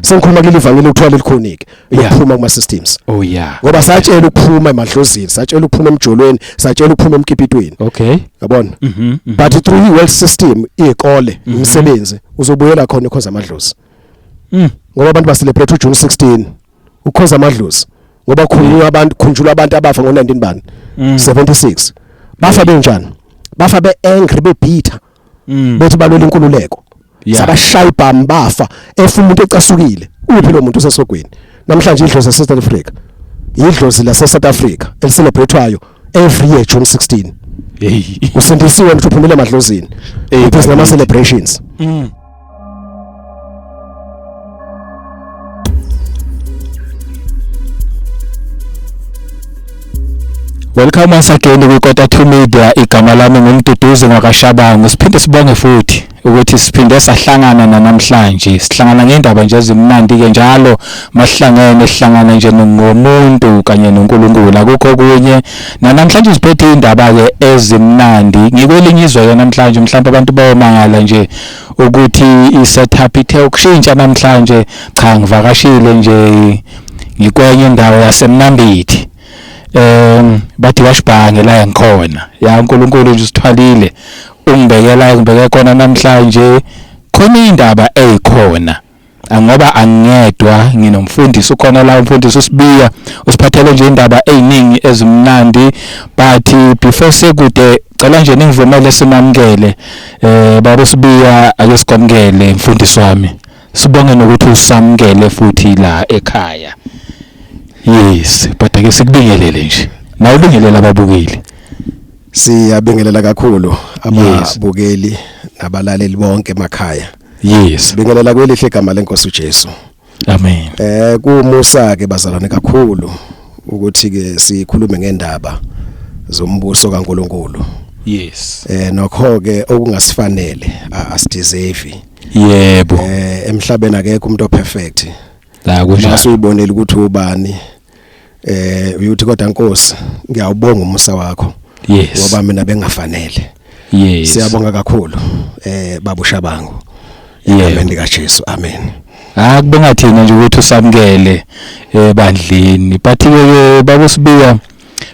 Sengikhuluma kuleli vangeli okuthiwa lelikhonike lokuphuma kuma systems. Oh yeah. Ngoba satshela ukuphuma emadlozini, satshela ukuphuma emjolweni, satshela ukuphuma emkipitweni. Okay. Yabona? Mhm. But through i-world system, izikole, imisebenzi, uzobuyela khona ukhoza amadlozi. Ngoba abantu ba celebrate uJune 16 ukhoza amadlozi. Ngoba khunjulwa abantu, khunjulwa abantu abafa ngo-19 bani? 76. Bafa benjani? Bafa be-angry, be-bitter. Bethi balwela inkululeko. Sabashaya ibhamu bafa, efa umuntu ecasukile. Uphi lo muntu usesogweni? Namhlanje idlozi lase South Africa. Idlozi lase South Africa elicelebratewayo every year June 16. Hey. Usindisiwe ukuthi uphumile emadlozini. Hey, Because nama bakithi. celebrations. Welcome once again kwiKota 2 Media. Igama lami nguMduduzi ngwakaShabangu. Siphinde sibonge futhi ukuthi siphinde sahlangana namhlanje. Sihlangana ngendaba nje ezimnandi ke njalo masihlangene, sihlangana nje ngomuntu kanye noNkulunkulu, akukho okunye. Namhlanje siphethe indaba ke ezimnandi. Ngikwelinye izwe ke namhlanje, mhlawumbe abantu bayomangala nje ukuthi i-setup ithe ukushintsha namhlanje. Cha, ngivakashile nje ngikwenye indawo yaseMnambithi. Bathi washibhange la ngikhona. Ya, uNkulunkulu nje usithwalile, ungibekela ngibeke khona namhlanje. Khona indaba eyikhona ngoba angingedwa, nginomfundisi ukhona la, umfundisi uSibiya usiphathele nje indaba eziningi ezimnandi. But before sekude, cela nje ningivumele simamukele. Baba uSibiya, ake sikwamukele mfundisi wami, sibonge nokuthi usamukele futhi la ekhaya. Yes, but ake sikubingelele nje, nawe ubingelela ababukeli. Siyabingelela kakhulu ababukeli nabalaleli bonke emakhaya. Sibingelela kwelihle igama lenkosi uJesu. Amen. Kumusa ke bazalwane kakhulu ukuthi ke sikhulume ngendaba zombuso kaNkuluNkulu. Nokho ke okungasifanele, asideserve. Emhlabeni akekho umuntu operfect. La kunjalo. Masuyibonela ukuthi ubani, uyothi kodwa Nkosi ngiyawubonga umusa wakho. Ngoba mina bengafanele. Siyabonga kakhulu Baba Shabangu. Egameni lika Jesu, amen. Kubonga thina nje ukuthi usamukele ebandleni. But ke Baba Sibiya,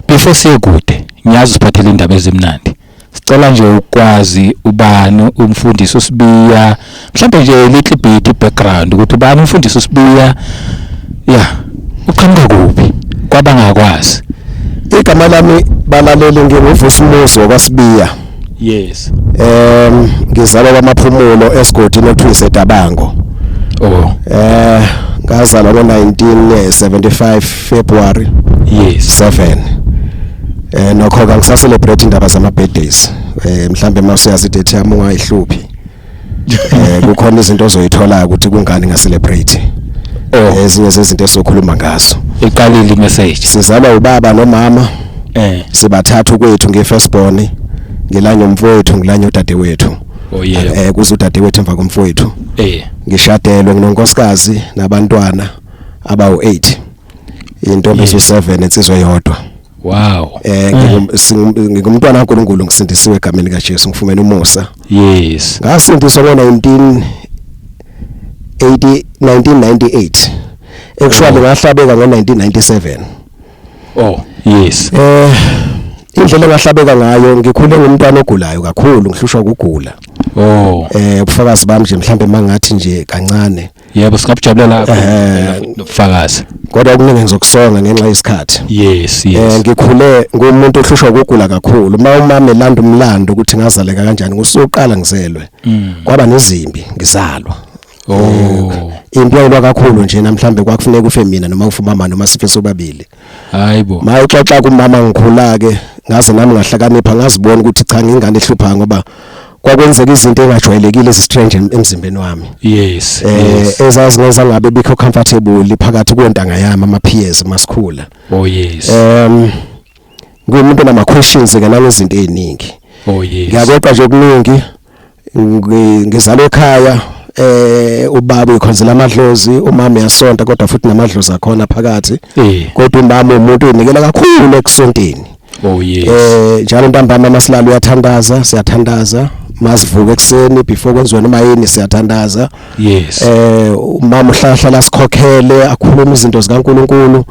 before siyekude, ngiyazi usiphathele indaba ezimnandi. Sicela nje ukwazi ubani umfundisi uSibiya, mhlawumbe nje little bit background ukuthi ubani umfundisi uSibiya, yeah, uqhamuka kuphi kwabangakwazi. Igama lami balaleli nginguVusimuzi wakwaSibiya. Ngizalwa kwaMaphumulo esigodini ekuthiwa iseDabango. Ngazalwa ngo-1975 February 7. Nokho ke angisa celebrate indaba zama birthdays. Mhlambe mawusiyazi date yami ungayihluphi. Kukhona izinto ozoyithola ukuthi kungani nga celebrate. Ezinye zezinto esizokhuluma ngazo. Iqalile message. Sizalwa ubaba nomama. Sibathathu kwethu, nge-firstborn, ngilanye umfowethu, ngilanye udadewethu. Oh yeah. Kuze udadewethu emva komfowethu. Ngishadelwe, nginonkosikazi nabantwana abawu8. Intombi ezu7, insizwa eyodwa. Wow. Ngingumntwana kaNkuluNkulu, ngisindisiwe egameni kaJesu, ngifumene umusa. Ngasindiswa ngo-1980, 1998. Actually ngahlabeka ngo-1997. Oh, yes. Indlela engahlabeka ngayo, ngikhule ngumntwana ogulayo kakhulu, ngihlushwa ukugula. Ubufakazi bami nje mhlambe mangathi nje kancane. Yebo, singabujabulela nobufakazi. Kodwa okuningi ngizokusonga ngenxa yesikhathi. Yes. Ngikhule ngumuntu ohlushwa ukugula kakhulu. Uma umama elanda umlando ukuthi ngazaleka kanjani, ngosuku ngizelwe. Kwaba nezimbi ngizalwa. Impi yayilwa kakhulu nje, namhlanje kwakufuneka ufe mina noma ufe umama noma sife sobabili. Hayibo. Mayixoxa kumama ngikhula ke, ngaze nami ngahlakanipha, ngazibona ukuthi cha, ngingane ehlupha ngoba kwakwenzeka izinto engajwayelekile ezi strange emzimbeni wami. Ezazingenza ngabe bikho comfortable phakathi kontanga yami, ama peers masikhula. Oh yes. Ngumuntu onama questions ke nangezinto eziningi. Oh yes. Ngiyakweqa nje okuningi. Ngizalwe ekhaya, ubaba uyikhonzela amadlozi, umama uyasonta kodwa futhi namadlozi akhona phakathi. Kodwa umama umuntu uyinikela kakhulu ekusonteni. Oh yes. Njalo ntambama masilala uyathandaza, siyathandaza. Masivuka ekuseni, before kwenziwa noma yini, siyathandaza. Umama uhlahla sikhokhele, akhuluma izinto zikaNkuluNkulu,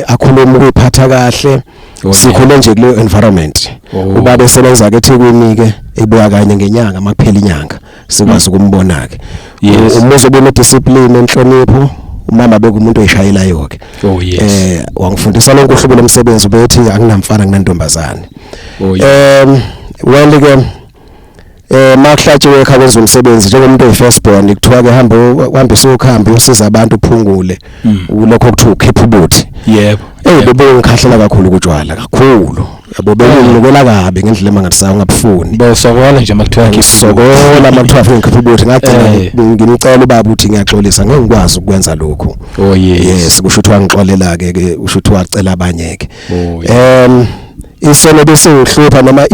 akhuluma ukuyiphatha kahle. Sikhule nje kuleyo environment. Ubaba esebenza ke eThekwini ke, ebuya kanye ngenyanga, makuphela inyanga sikwazi ukumbona ke. Umuzi obone discipline, enhlonipho. Umama bekumuntu oyishayelayo ke. Wangifundisa lonke uhlobo lomsebenzi, bethi anginamfana, kunantombazane. Well ke, makuhlatshiwe ekhaya, kwenziwa umsebenzi, njengomuntu oyi-first born, kuthiwa ke hamba uhambise ukhambi, usiza abantu, uphungule lokho kuthiwa ukhipha ubuthi. Bebe ngikhahlela kakhulu kutshwala kakhulu, yabo, benginukela kabi ngendlela emangalisayo, ungabufuni. Bawusokola nje makuthiwa khipha. Ngisokola makuthiwa afike ngikhipha ubuthi. Ngagcina ngimcela ubaba ukuthi ngiyaxolisa, ngeke ngikwazi ukwenza lokhu. Yes, kusho ukuthi wangixolela ke ke, kusho ukuthi wacela abanye ke. Isono bese uhlupha noma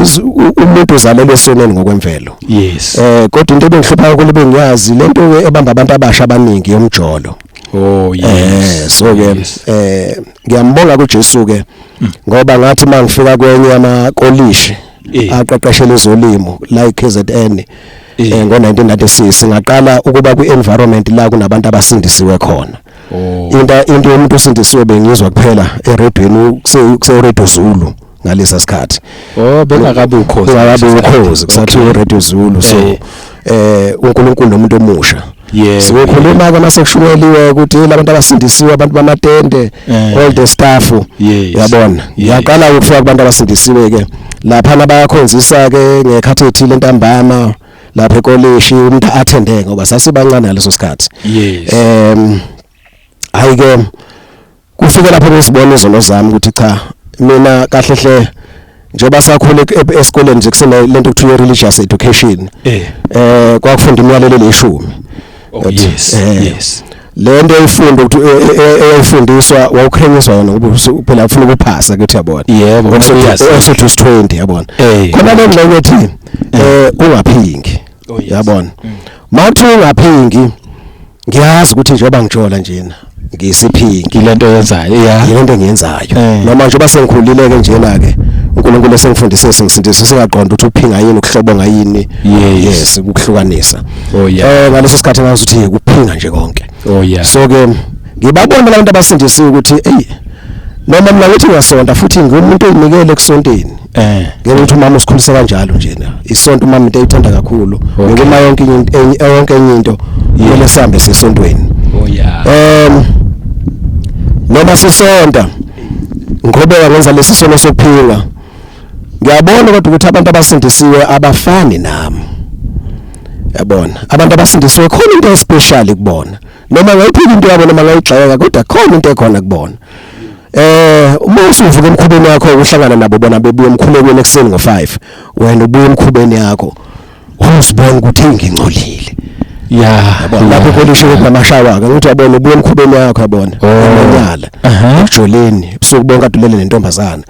umuntu uzalelwe esonweni ngokwemvelo. Kodwa into ebengihlupha kakhulu, bengiyazi lento ebamba abantu abasha abaningi, yomjolo. So ke ngiyambonga kuJesu ke, ngoba ngathi mangifika kwenye amakolishi aqeqeshela ezolimo la eKZN ngo1996, ngaqala ukuba kwi-environment la kunabantu abasindisiwe khona. Into yomuntu osindisiwe bengizwa kuphela eredweni, kuse Radio Zulu ngalesa sikhathi. Oh, bengakabi ukhozi. Kungakabi ukhozi, kusathiwa Radio Zulu. So uNkulunkulu nomuntu omusha. Sikukhuluma ke mase kushunyeliwe ukuthi labantu abasindisiwe, abantu bamatende, all the staff. Uyabona, ngiyaqala ukufika kubantu abasindisiwe ke lapha, bayakhonzisa ke ngekhathi ethile ntambama lapha ekolishi, umuntu attende ngoba sasibancane ngaleso sikhathi. Hayi ke, kufike lapho ngizibona izono zami ukuthi cha, mina kahle hle, njengoba sakhula esikoleni nje, kusene lento kuthiwa religious education, kwakufunda imiyalelo elishumi. Lento eyifunda ukuthi eyifundiswa, wawukhenyiswa yona ngoba phela ufuna ukuphasa ke, uyabona. Uyazi. Exodus 20, yabona. Khona le ngxenye ethi ungaphingi. Yabona, mawuthi ungaphingi, ngiyazi ukuthi njengoba ngijola njena ngisiphingi. Ilento yenzayo, yeah. Yilento engiyenzayo. Noma njengoba sengikhulile ke njena ke, uNkulunkulu esengifundise, sengisindise, singaqonda ukuthi uphinga yini, ukuhlobonga yini. Yes, ukuhlukanisa. Ngaleso sikhathi ngazi ukuthi kuphinga nje konke. So ke ngibabona labantu abasindisiwe ukuthi hey, noma mina ngithi ngiyasonta futhi ngumuntu oyinikele ekusonteni, ngeke ukuthi umama usikhulise kanjalo njena, isonto umama into eyithanda kakhulu. Ngokuma yonke yonke enye into, kumele sihambe sesontweni. Noma sisonta, ngobeka ngenza lesi sono sokuphinga, ngiyabona kodwa ukuthi abantu abasindisiwe abafani nami, yabona. Abantu abasindisiwe khona into especial kubona, noma ngayiphika into yabo, noma ngayigxeka, kodwa khona into ekhona kubona. Uma usuvuka emkhubeni wakho uhlangana nabo, bona bebuya emkhulekweni ekuseni ngo5, wena ubuya emkhubeni yakho, uzibona ukuthi ngingcolile. Yabona, lapho kolisho kunamashawa ke, ngithi yabona, ubuya emkhubeni wakho, yabona, amanyala, ekujoleni usuku bonke, adulele nentombazana.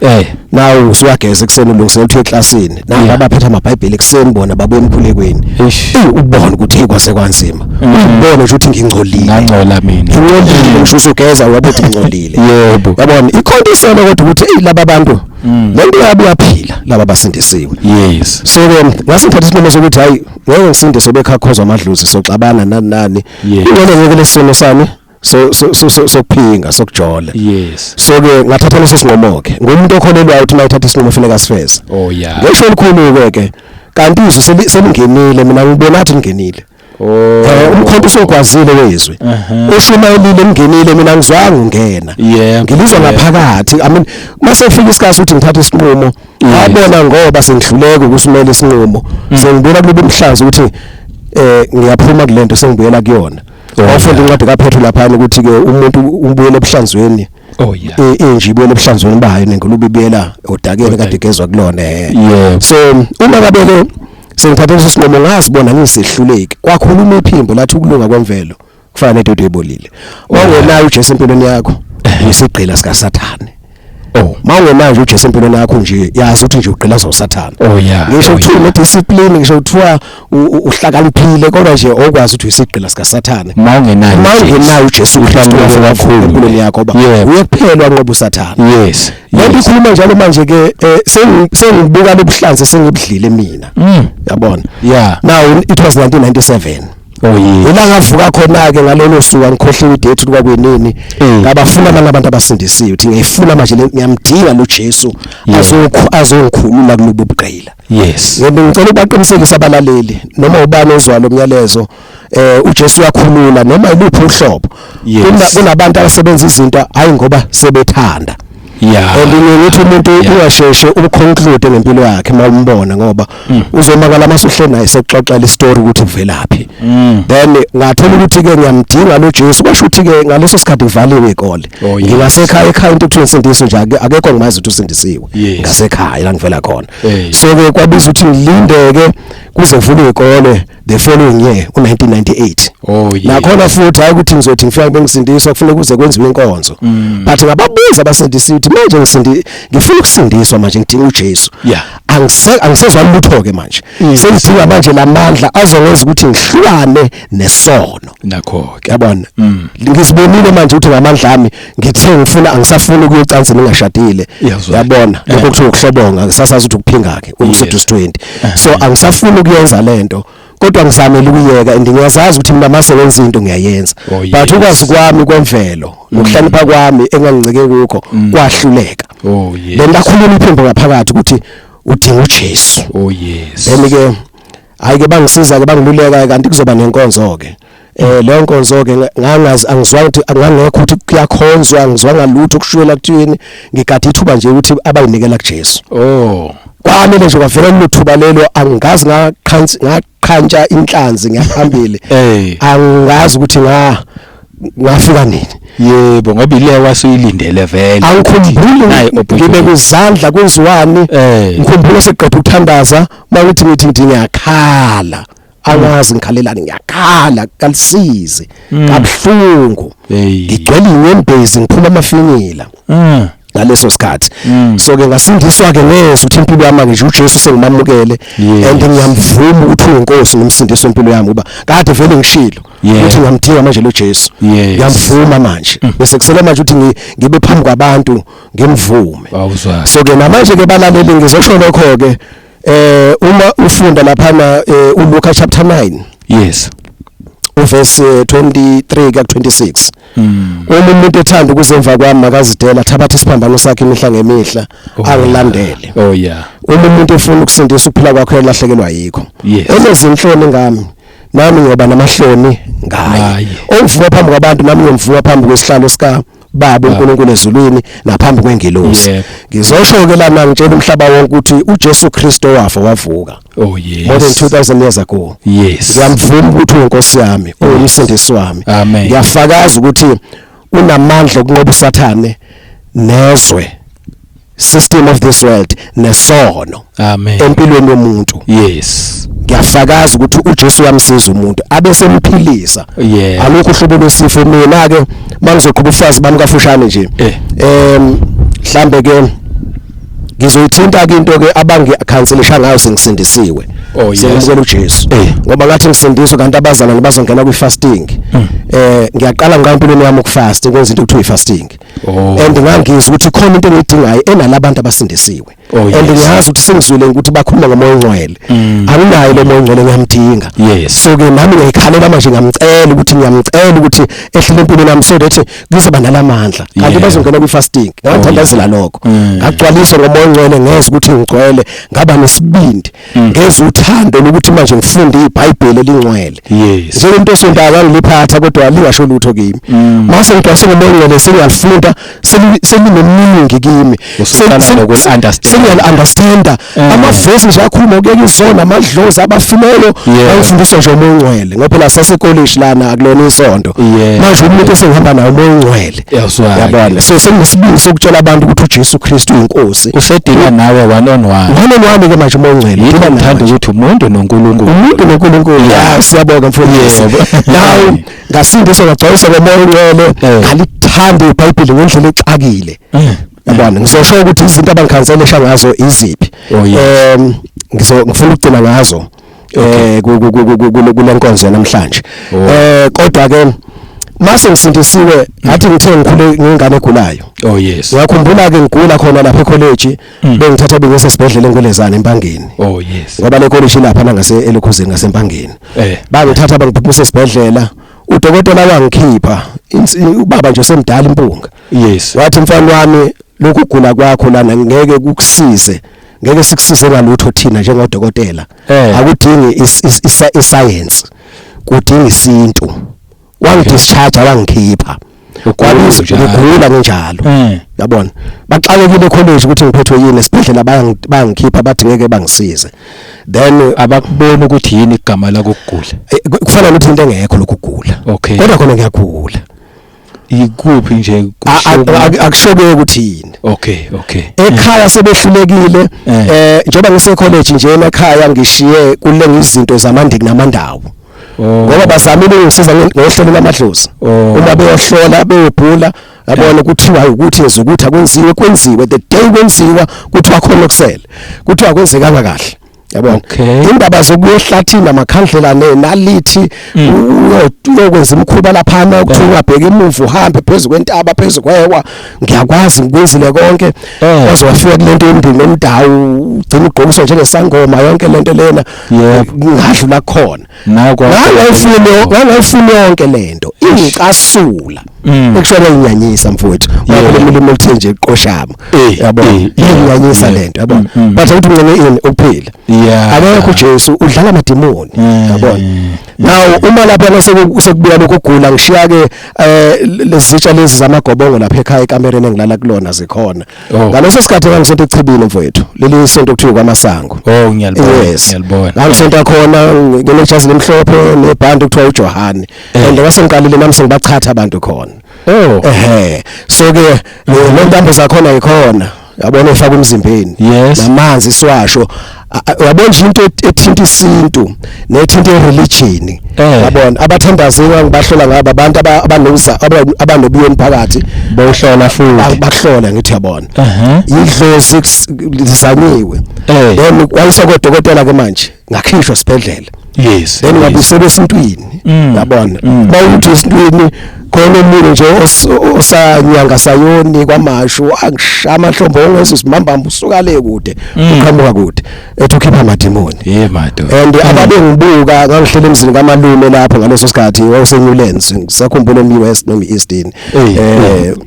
Nawu usuyageza ekuseni, ulungisela ukuthi eklasini, nabo abaphethe amabhayibheli ekuseni, bona babuya emkhulekweni. Eish. Eyi, ubone ukuthi hey, kwase kwanzima, ubone nje ukuthi ngingcolile. Ngangcola mina. Ngingcolile, ngisho usugeza uyabe uthi ngingcolile. Yabona, ikhona isono, kodwa ukuthi hey, laba bantu, lento yabo iyaphila, laba basindisiwe. So ke ngase ngithatha isinqumo sokuthi hayi, ngeke ngisindiswe bekhakhozwa amadlozi, soxabana nani nani. Ingeke, ngeke lesono sami so so so so- sokuphinga, sokujola. So ke ngathatha leso sinqumo ke, ngumuntu okholelwayo ukuthi mayithatha isinqumo funeka asifeze. Ngesho elikhulu ke ke, kanti izwi selingenile, mina ngibona ngathi lingenile. Umkhonto usugwazile wezwi. Ushumayelile, ngingenile mina, ngizwanga ungena. Ngilizwa ngaphakathi. I mean, mase kufika isikhathi ukuthi ngithathe isinqumo, ngabona ngoba sengihluleka ukusimela isinqumo, sengibuyela kulobu mhlanzi ukuthi ngiyaphuma kulento, sengibuyela kuyona. Wafunda incwadi kaPetro lapha ukuthi ke umuntu ubuyele ebuhlanzweni. Inji ibuyele ebuhlanzweni bayo, nengulube ibuyela odakeni kade igezwa kulona. So uma ngabe ke sengithathe leso sinqumo, ngazibona ngisehluleki, kwakhuluma iphimbo lathi ukulunga kwemvelo kufana nedodo ebolile. Wangenayo uJesu empilweni yakho, uyisigqila sikaSathane. Oh. Mawungenayo nje uJesu empilweni yakho nje, yazi ukuthi nje ugqilazwa uSathane. Oh yeah. Ngisho oh, kuthiwa une-discipline, ngisho kuthiwa uhlakaniphile, kodwa nje okwazi ukuthi uyisigqila sikaSathane. Mawungenayo. Mawungenayo uJesu Kristu Uhlakaniphile kakhulu. empilweni yakho, ba uye kuphela wanqoba uSathane. Lento ikhuluma njalo manje ke, sengibuka lobuhlanzi sengibudlile mina. Yabona? Yeah. Now it was 1997. Oh yes. Ila ngavuka khona ke ngalolo suku, angikhohliwe idate kwakwenini. Ngabafuna manje abantu abasindisiwe, uthi ngiyifuna manje ngiyamdinga lo Jesu azongikhulula kulobu bugqila. Yebo, ngicela ubaqinisekise abalaleli noma ubani ozwa lo myalezo, uJesu uyakhulula noma iluphi uhlobo. Kunabantu abasebenza izinto hayi ngoba sebethanda. And ngithi umuntu uyasheshe ukuconclude ngempilo yakhe mawumbona, ngoba uzomakala masuhle naye sekuxoxela istory ukuthi uvelaphi. Then ngathola ukuthi ke ngiyamdinga lo Jesu, kwasho ukuthi ke ngaleso sikhathi kuvaliwe ikole. Oh, yes. Ngingasekhaya, ekhaya into kuthiwa insindiso nje, akekho ngimazi ukuthi usindisiwe. Ngasekhaya la ngivela khona. So ke kwabiza ukuthi ngilinde ke kuze kuvulwe ikole the following year, u1998. Oh yes. Nakhona futhi hayi ukuthi ngizothi ngifika bengisindiswa, kufanele kuze kwenziwe inkonzo. But ngababuza abasindisiwe ukuthi manje ngifuna ukusindiswa manje, ngidinga uJesu. Angisezwa lutho ke manje. Sengidinga manje lamandla azongenza ukuthi ngihlukane nesono. Nakho ke. Yabona? Ngisibonile manje ukuthi ngamandla ami ngithe ngifuna, angisafuni ukuyocansi ngingashadile. Yabona? Lokho kuthiwa ukuhlobonga, ngisasazi ukuthi ukuphinga ke umsuthu 20. So angisafuni ukuyenza lento. Kodwa ngizamela ukuyeka, and ngiyazazi ukuthi mina mase wenza into ngiyayenza. Oh, yes. But ukwazi kwami kwemvelo nokuhlakanipha kwami engangincike kukho kwahluleka. Oh yes. Then lakhuluma iphimbo ngaphakathi ukuthi udinga uJesu. Oh yes. Then ke hayi ke bangisiza ke bangiluleka, kanti kuzoba nenkonzo ke. Leyo nkonzo ke ngangazi, angizwanga ukuthi angangekho ukuthi kuyakhonzwa, angizwanga lutho kushuyela kuthini, ngigade ithuba nje ukuthi abayinikela kuJesu. Oh. Kwamele nje kwavela lelo thuba lelo, angazi ngaqhantsha inhlanzi ngiyaphambili. Angazi ukuthi ngafika nini. Yebo, ngoba ile wasuyilindele vele. Angikhumbuli Nayi opportunity. ngibe kuzandla kwenziwani. Ngikhumbula seqeda ukuthandaza, mawuthi ngithi ngithi ngiyakhala. Angazi ngikhalelani, ngiyakhala kalisizi, kabuhlungu. Ngigcwele inyembezi, ngiphuma amafinyila. Ngaleso sikhathi. So ke ngasindiswa ke ngezwe ukuthi impilo yami nje uJesu sengimamukele, and ngiyamvuma ukuthi uyiNkosi nomsindisi wempilo yami, ngoba kade vele ngishilo ukuthi ngiyamdinga manje lo Jesu. Ngiyamvuma manje. Bese kusele manje ukuthi ngibe phambi kwabantu ngimvume. Awuzwa. So ke namanje ke balaleli ngizosho lokho ke, uma ufunda laphana uLuka chapter 9. Uverse 23 ka 26. Uma umuntu ethanda ukuzemva kwami makazidela, thabatha isiphambano sakhe imihla ngemihla, angilandele. Oh yeah. Uma umuntu efuna ukusindisa ukuphila kwakhe uyalahlekelwa yikho. Enezinhloni ngami, nami ngiyoba namahloni ngaye. Ngaye. Ongivuma phambi kwabantu, nami ngiyomvuma phambi kwesihlalo sika Baba uNkulunkulu ezulwini naphambi kwengelosi. Ngizosho ke lana ngitshela umhlaba wonke ukuthi uJesu Kristu wafa wavuka. Oh yes. More than 2000 years ago. Ngiyamvuma ukuthi uyiNkosi yami, uyumsindisi wami. Amen. Ngiyafakaza ukuthi unamandla okunqoba uSathane nezwe, system of this world, nesono. Amen. Empilweni yomuntu. Ngiyafakaza ukuthi uJesu uyamsiza umuntu abesemphilisa. Alukho uhlobo lwesifo. Mina ke mangizoqhuba ufazi bami kafushane nje. Mhlambe ke ngizoyithinta ke into ke abangikhanselisha ngayo sengisindisiwe. Oh, yes. Sengimukela uJesu. Ngoba ngathi ngisindiswe kanti abazalwane bazongena kwi-fasting. Ngiyaqala ngayo empilweni yami ukufast, ngikwenza into ekuthiwa i-fasting. And ngangizwa ukuthi khona into engiyidingayo enalabantu abasindisiwe. And ngiyazi ukuthi sengizwile ukuthi bakhuluma ngoMoya oNgcwele. Anginayo lo Moya oNgcwele, ngiyamdinga. So ke nami ngiyikhalela manje, ngiyamcela ukuthi ehlele empilweni yami so that kuzoba nalamandla. Kanti bazongena kwi-fasting. Ngathandazela lokho. Ngagcwaliswa ngoMoya oNgcwele, ngezwe ukuthi ngigcwele, ngaba nesibindi. Ngezwe uthando lokuthi manje ngifunde iBhayibheli elingcwele. Njengomuntu osontayo angiliphatha kodwa lingasho lutho kimi. Mase ngigcwaliswe ngoMoya oNgcwele sengiyalifunda, selinomningi kimi. Usuqala noku-understand. Sengiyali-understanda. Amavesi nje akhuluma ukuyeka izona, amadlozi abafileyo, angifundiswa nje uMoya oNgcwele. Ngoba phela sasecollege lana akulona isonto. Manje umuntu osengihamba naye uMoya oNgcwele. Yabona. So senginesibindi sokutshela abantu ukuthi uJesu Kristu uyiNkosi. Usedila nawe one on one. One on one ke manje uMoya oNgcwele. Yikho Udila nawe ngithanda manje. ukuthi umuntu noNkulunkulu. Umuntu noNkulunkulu. Ya, siyabonga mfundisi. Now ngasindiswa ngagcwaliswa ngoMoya oNgcwele, ngalithanda iBhayibheli ngendlela exakile. Yabona, ngizosho ukuthi izinto abangikhanselesha ngazo iziphi. Oh, yes. Ngifuna ukugcina ngazo kule nkonzo namhlanje. Oh. Kodwa ke mase ngisindisiwe, ngathi ngithe ngikhule ngingane egulayo. Oh yes. Ngiyakhumbula ke ngigula khona lapha ecollege, bengithatha bengise esibhedlela eNgwelezane eMpangeni. Oh yes. Ngoba le college lapha ngase elokhuzeni ngaseMpangeni. Bangithatha bangiphuphumisa esibhedlela, udokotela wangikhipha, ubaba nje semdala impunga. Yes. Wathi, mfana wami, lokhu kugula kwakho lana ngeke kukusize, ngeke sikusize ngalutho thina njengodokotela. Akudingi iscience, kudinga isintu. Wangidischarge, wangikhipha. Ugula Kwabiza njalo. ngigula nginjalo. Yabona, baxakekile ecollege ukuthi ngiphethwe yini, esibhedlela bayangikhipha, bathi ngeke bangisize. Then Abakuboni ukuthi yini igama lakugula. Kufana nokuthi into engekho lokugula. Kodwa khona ngiyagula. Ikuphi nje Akushoke ukuthi yini. Okay. Ekhaya sebehlulekile. Njengoba ngise college nje, ekhaya ngishiye kulenga izinto zamandiki namandawo. Ngoba bazamile ukungisiza ngohlelo lamadlozi. Uma beyohlola, beyobhula, yabona, kuthiwa ukuthi ezokuthi akwenziwe, kwenziwe. The day kwenziwa, kuthiwa khona okusele, kuthiwa kwenzekanga kahle, yabona. Indaba zokuya ehlathini, amakhandlela nenalithi, uyokwenza imikhuba laphana, kuthiwa ungabheka emuva, uhambe phezu kwentaba, phezu kwewa, ngiyakwazi, ngikwenzile konke. Waze wafika kulento yomndeni nomdawu, ugcina ugqokiswa njengesangoma, yonke lento lena. Ngadlula khona. Nakwa Ngangayifuni yonke lento, ingicasula. Actually inyanyisa, mfowethu, wakhuluma ulimi oluthe nje qoshama. Yabona, inyanyisa lento, yabona. But ukuthi ungene ini ukuphila. Akekho uJesu udlala amadimoni, yabona. Now uma lapha sekubuya lokhu kugula, ngishiya ke lezitsha lezi zamagobongo lapha ekhaya, ekamereni engilala kulona zikhona. Ngaleso sikhathi ngangisonto echibini, mfowethu, leli sonto kuthiwa kwaMasango. Oh, ngiyalibona. Yes. Ngiyalibona. Ngangisonta khona nginejazi lemhlophe nebhandi kuthiwa uJohane. And ngase ngiqalile nami sengibachatha abantu khona. Ehe, so ke le ntambo zakhona ikhona, yabona, ifaka emzimbeni. Namanzi siwasho. Uyabona nje into ethinta isintu nethinta ireligion. Yabona, abathandaziwe ngibahlola ngaba abantu abanoza abanobuyoni phakathi. Bawuhlola futhi. Bakuhlola, ngithi yabona, idlozi lizanyiwe. Then wayisa kodokotela ke manje, ngakhishwa esibhedlela. Then ngabuyiselwa esintwini. Yabona, mawuthi esintwini khona omunye nje osanyanga sayoni kwamashu, angishaya amahlombe ongezwe simambamba, usuka le kude, uqhamuka kude, ethi ukhipha amadimoni. Ye madoda. And ababengibuka, ngangihlele emzini kamalume lapho ngaleso sikhathi, wawuse-Newlands, ngisakhumbula, emi-West noma i-Eastern.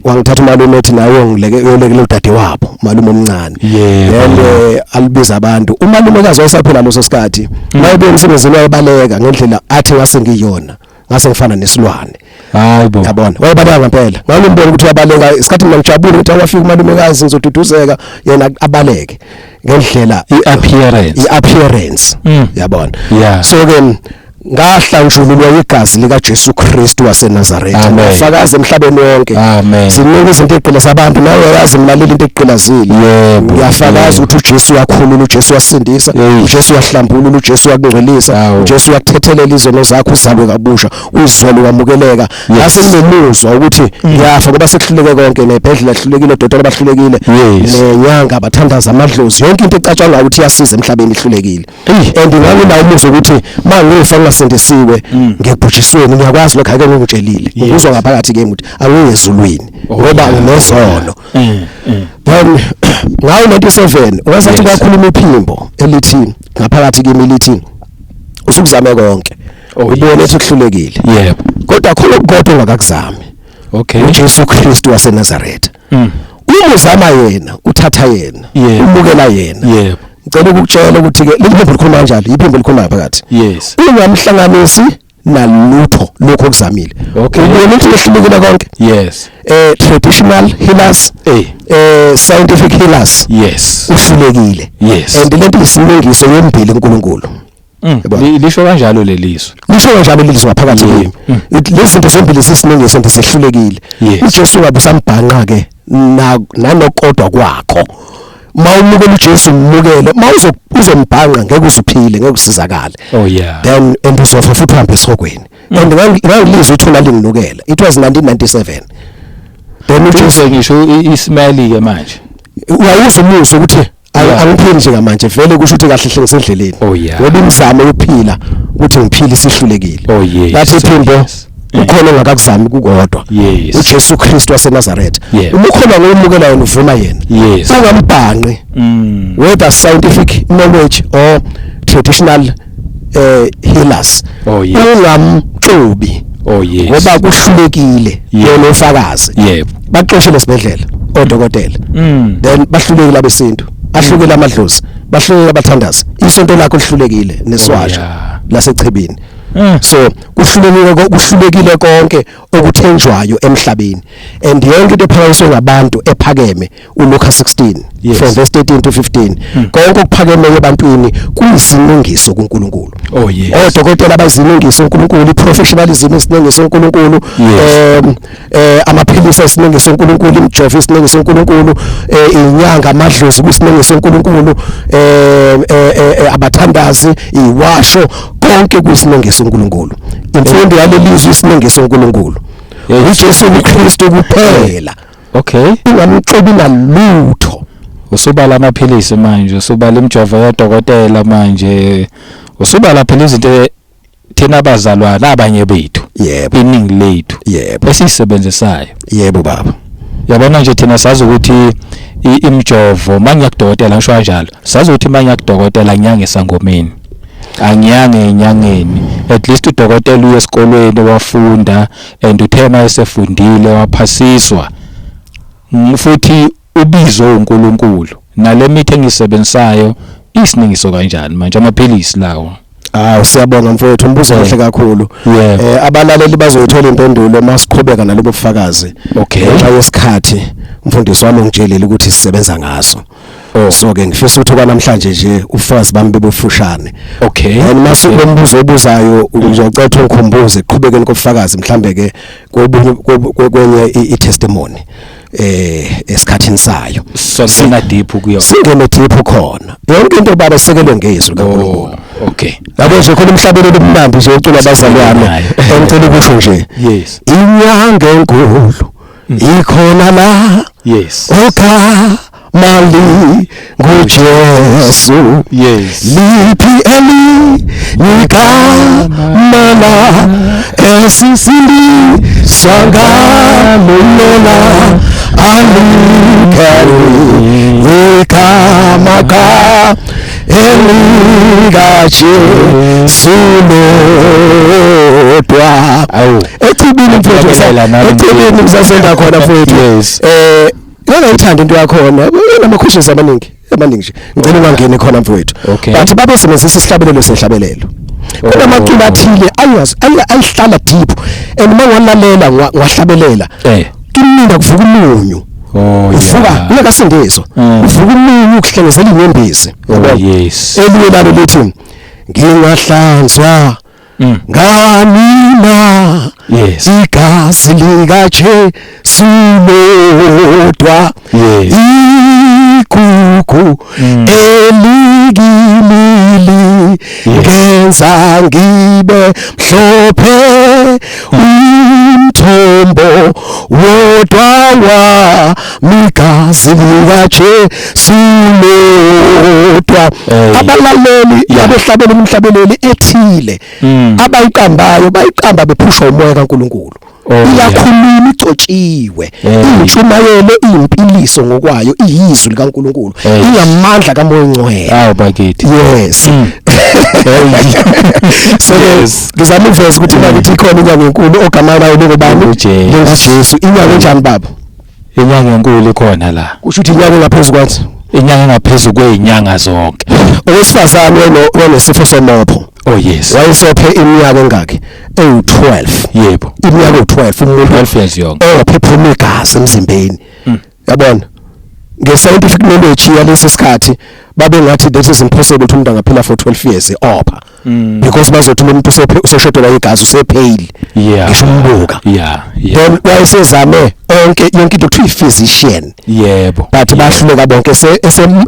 Wangithatha umalume, ethi naye uyongileke, uyolekela udade wabo, umalume omncane. Then alibiza abantu, umalumekazi wayesaphila leso sikhathi, mayebuya emsebenzini wayebaleka ngendlela athi ngase ngiyona, ngase ngifana nesilwane. Hayibo. Yabona, wayebaleka ngempela, ngangimbona ukuthi uyabaleka. Isikhathi mina ngijabule ukuthi awafika umalumekazi, ngizoduduzeka, yena abaleke ngendlela I-appearance. I-appearance. Yabona. So ke ngahlanjululwa igazi lika Jesu Kristu waseNazaretha. Amen. Ngafakaza emhlabeni wonke. Amen. Sinika izinto egqila abantu, nawe uyazi mlaleli into egqilazile. Ngiyafakaza ukuthi uJesu uyakhulula, uJesu uyasindisa, uJesu uyahlambulula, uJesu uyakungcwelisa, uJesu uyakuthethelela izono zakho, uzalwe kabusha, uzizwele wamukeleka. Ngase nginomuzwa ukuthi ngiyafa ngoba sekuhluleke konke, nebhedlela hlulekile, odokotela bahlulekile, nenyanga bathandaza, amadlozi, yonke into ecatshangwa ukuthi iyasiza emhlabeni ihlulekile. And nganginawo umuzwa ukuthi mangifa ngingasindisiwe ngiyabhujisweni. Ngiyakwazi lokho, ake ngikutshelile, ngikuzwa ngaphakathi kimi ukuthi angiyezulwini ngoba nginezono. Then ngawo 97 wasathi kwakhuluma iphimbo elithi ngaphakathi kimi, lithi usukuzame konke, ubone ethi kuhlulekile, kodwa khona okukodwa ongakakuzami, uJesu Kristu waseNazaretha. Uma uzama yena, uthatha yena, umukela yena, ngicela ukukutshela ukuthi ke leli phimbo likhuluma kanjalo, iphimbo likhuluma phakathi. Ungamhlanganisi nalutho lokho okuzamile. Ubone ukuthi lehlulekile konke. Traditional healers, scientific healers, uhlulekile. And lento isimlungiso yombili uNkulunkulu. Yabona. Lisho kanjalo lelizwi. Lisho kanjalo lelizwi ngaphakathi kimi. Ithi lezi zinto zombili sisinengiso nje, sehlulekile. UJesu ngabe usambhanqa ke nanokodwa kwakho. Mawumukela uJesu, umukele, mawuzo uzombhanqa ngeke uzuphile, ngeke usizakale. Then and uzofa futhi uhambe esihogweni. And ngangilizwa ithuna linginukela. It was 1997. Then uJesu Uze ngisho i-smell ke manje. Uyawuza umuzwa ukuthi angiphili njengamanje, vele kusho ukuthi kahle hle ngisendleleni. Ngoba imizamo yokuphila ukuthi ngiphile isihlulekile. Lathi iphimbo, ukhona ongakakuzami kukodwa, uJesu Kristu waseNazaretha. Uma ukhona ngokumukela yena, uvuma yena, ungambhanqi, whether scientific knowledge or traditional healers, ungamxubi, ngoba kuhlulekile. Yena ufakazi. Baxoshele esibhedlela odokotela, then bahlulekile abesintu, ahlukile amadlozi, bahlulekile abathandazi, isonto lakho lihlulekile neswasha lasechibini. So kuhlulekile konke okuthenjwayo emhlabeni, and yonke into ephakanyiswe ngabantu ephakeme, uLuka 16 from verse 13 to 15, konke okuphakemeyo ebantwini kuyisinengiso kuNkulunkulu. Odokotela abayizinengiso uNkulunkulu, iprofessionalism isinengiso uNkulunkulu, amaphilisi asinengiso uNkulunkulu, imijovo isinengiso uNkulunkulu, inyanga, amadlozi kusinengiso uNkulunkulu, abathandazi, iwasho, konke kuyisinengiso uNkulunkulu. Imfundo yalelizwe isinengiso uNkulunkulu. UJesu uKristu kuphela. Ungamxubi nalutho. Usubala amaphilisi manje, usubala imijovo yodokotela manje, usubala phela izinto thina abazalwane abanye bethu, iningi lethu esiyisebenzisayo. Yebo baba. Yabona nje, thina sazi ukuthi imijovo, mangiya kudokotela, ngisho kanjalo, sazi ukuthi mangiya kudokotela ngiyange esangomeni, angiyange enyangeni. At least udokotela uye esikolweni wafunda, and uthe mayesefundile waphasiswa, futhi ubizo uNkulunkulu. Nale mithi engisebenzisayo isiningiso kanjani manje, amaphilisi lawo? Ah, siyabonga mfowethu, umbuzo omuhle kakhulu. Abalaleli bazoyithola impendulo masiqhubeka nalobo bufakazi. Ngenxa yesikhathi, umfundisi wami ungitshelile ukuthi sisebenza ngaso. So ke ngifisa ukuthi kwanamhlanje nje ubufakazi bami bebufushane. And mase lombuzo obuzayo ngizocela ungikhumbuze eqhubekeni kobufakazi, mhlambe ke kobunye kwenye i-testimony esikhathini sayo. Songena deep kuyo. Singene deep khona. Yonke into baba sekelwe ngezwi kaNkulunkulu. Yabo nje khona umhlabelelo omnandi nje ucula abazalwane. Nayo. Engicela ukusho nje. Inyanga enkulu ikhona la. Ogama linguJesu. Liphi elinye igama la esisindiswa ngalo lona? Alikho igama ka elikaJesu lodwa. Awu. Echibini mfowethu, Ngiyabingelela nami. echibini ngisasenda khona mfowethu. Ngiyayithanda into yakhona, inama questions amaningi amaningi nje, ngicela ungangeni khona mfowethu. But babesebenzisa isihlabelelo sehlabelelo. Kunamaculo athile ayihlala deep, and mangwalalela ngwahlabelela, kimina kuvuka umunyu. Uvuka ungakasindiswa, uvuka umunyu ukuhlengezela inyembezi. Yabona? Elinye lalo lithi ngingahlanzwa nganina igazi likaJesu lodwa, igugu elikimili ngenza ngibe mhlophe, umthombo wodwa wami igazi likaJesu lodwa. Abalaleli abehlabela umhlabeleli ethile abayiqambayo bayiqamba bephushwa umoya kaNkulunkulu. Iyakhuluma, igcotshiwe, intshumayelo iyimpiliso ngokwayo, iyizwi likaNkulunkulu, ingamandla kaMoya oNgcwele. Awu bakithi. Yes. So ngizama ukuveza ukuthi bakithi ikhona inyanga enkulu ogama layo lingubani? UJesu. LinguJesu. Inyanga enjani baba? Inyanga enkulu ikhona la. Kusho ukuthi inyanga engaphezulu kwathi? Inyanga engaphezulu kwezinyanga zonke. Owesifazane onesifo somopho. Oh yes. Wayesophe iminyaka engaki? Ewu-12. Iminyaka ewu-12 umuntu 12 years yonke. Ophe igazi emzimbeni. Yabona? Nge-scientific knowledge yalesi sikhathi babengathi that is impossible ukuthi umuntu angaphila for 12 years opha. Because bazothi lo muntu usoshodelwa igazi, usepheyile. Ngisho umbuka. Then wayesezame onke yonke into, kuthiwa i-physician. But bahluleka bonke,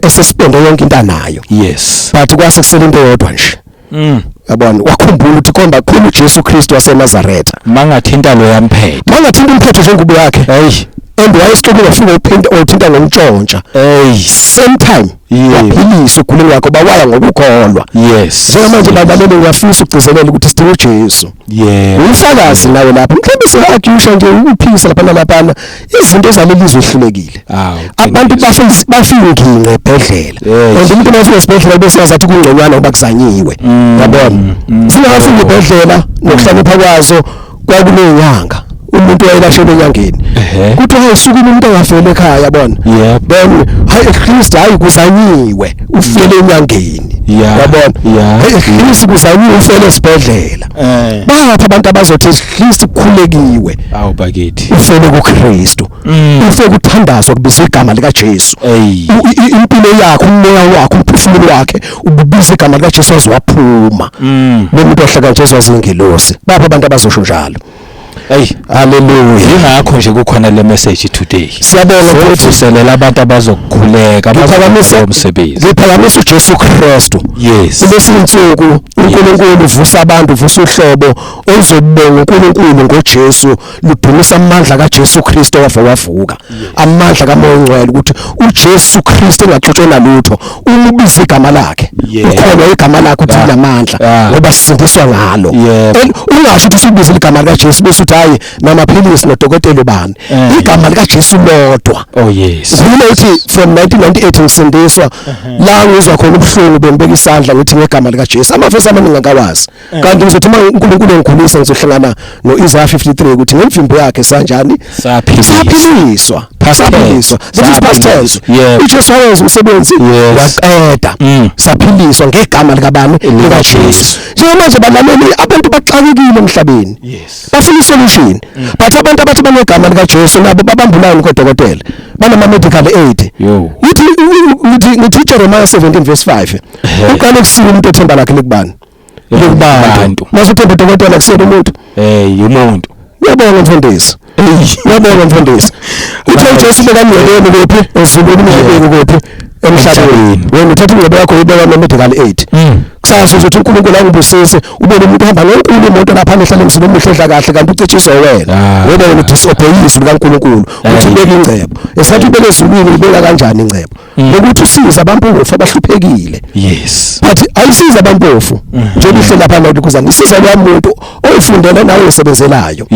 esespende yonke into anayo. But kwase kusele into eyodwa nje. Yabona, wakhumbula ukuthi komba khona uJesu Kristu waseNazaretha. Mangathinta lo yamphetho. Mangathinta umphetho njengubo yakhe. Hey. And wayesixuku wafika uphinda othinta ngomtshontsha. Hey. Same time waphilisa uguleni wakho, bawaya ngokukholwa. Njengamanje babalele, ngiyafisa ukugcizelela ukuthi sidinga uJesu. Umfakazi nawe lapha mhlawumbe singadyusha nje ukuphilisa lapha nalaphana izinto zalelizwe ehlulekile. Abantu bafika inginqe ebhedlela, and umuntu mafika esibhedlela bese yazathi kungconywana ngoba kuzanyiwe, yabona. Singafika ebhedlela nokuhlonipha kwazo kwakunenyanga, umuntu wayelashelwe enyangeni, kuthiwa hayi sukume umuntu angafeli ekhaya, yabona. Then hayi, at least hayi kuzanyiwe ufele enyangeni, yabona. Hey, at least kuzanyiwe ufele esibhedlela. Bapha abantu abazothi at least kukhulekiwe. Awu bakithi. Ufele kuKristu, ufe kuthandazwa kubizwa igama lika Jesu. Impilo yakho, umoya wakho, umphefumulo wakhe ububiza igama lika Jesu waze waphuma. Lo muntu ohlakantshezwa zingelosi. Bapha abantu abazosho njalo. Hey. Haleluya. Ingakho nje kukhona le message today. Siyabonga futhi. Sivuselela abantu abazokukhuleka, Ngiphakamisa umsebenzi. Ngiphakamisa uJesu Kristu. Kulesi insuku uNkulunkulu uvusa abantu, uvusa uhlobo oluzobonga uNkulunkulu ngoJesu, ludumisa amandla kaJesu Kristu owafa wavuka. Amandla kaMoya oNgcwele ukuthi uJesu Kristu engaxutshwe nalutho, uma ubiza igama lakhe, ukholwa igama lakhe uthi linamandla, ngoba sisindiswa ngalo. Ungasho ukuthi usubiza igama likaJesu bese uthi hayi namaphilisi nodokotela ubani. Igama likaJesu lodwa. Oh yes. Ngifuna ukuthi from 1998 ngisindiswa, la ngizwa khona ubuhlungu bengibeka isandla ngithi ngegama likaJesu. Amavesi amaningi angikawazi. Kanti ngizothi uma uNkulunkulu engikhulisa ngizohlangana noIsaiah 53 ukuthi ngemvimbo yakhe sanjani? Saphiliswa. Saphiliswa. Past Saphiliswa. tense. This is past tense. uJesu wayenza umsebenzi waqeda. Saphiliswa ngegama likabani? LikaJesu. Njengamanje balaleli, abantu baxakekile emhlabeni. Bafuna isolution. But abantu abathi banegama likaJesu nabo babambulani kodokotela. Banama medical aid. Ngithi Jeremiah 17 verse 5. Uqale kusika umuntu othemba lakhe likubani? Likubantu. Mase uthemba udokotela kusena umuntu. Hey, umuntu. Ngiyabonga mfundisi. Ngiyabonga mfundisi. Uthe uJesu bekangcweleni kuphi? Ezulwini, umhlabeni kuphi? Emhlabeni. Wena uthatha ingcebo yakho uyibeka kuma medical aid. Kusasa uzothi uNkulunkulu angibusise, ube nomuntu ohamba ngenkulu imoto lapha ehlala emzini omuhle edla kahle, kanti ucetshiswa wena. Ngoba wena disobey izwi likaNkulunkulu. Uthi ubeka ingcebo. Esathi ubeke ezulwini, ubeka kanjani ingcebo? Ngokuthi usize abampofu abahluphekile. But ayisiza abampofu. Njengoba ihle lapha la ukuzana isiza lo muntu oyifundele nawe osebenzelayo.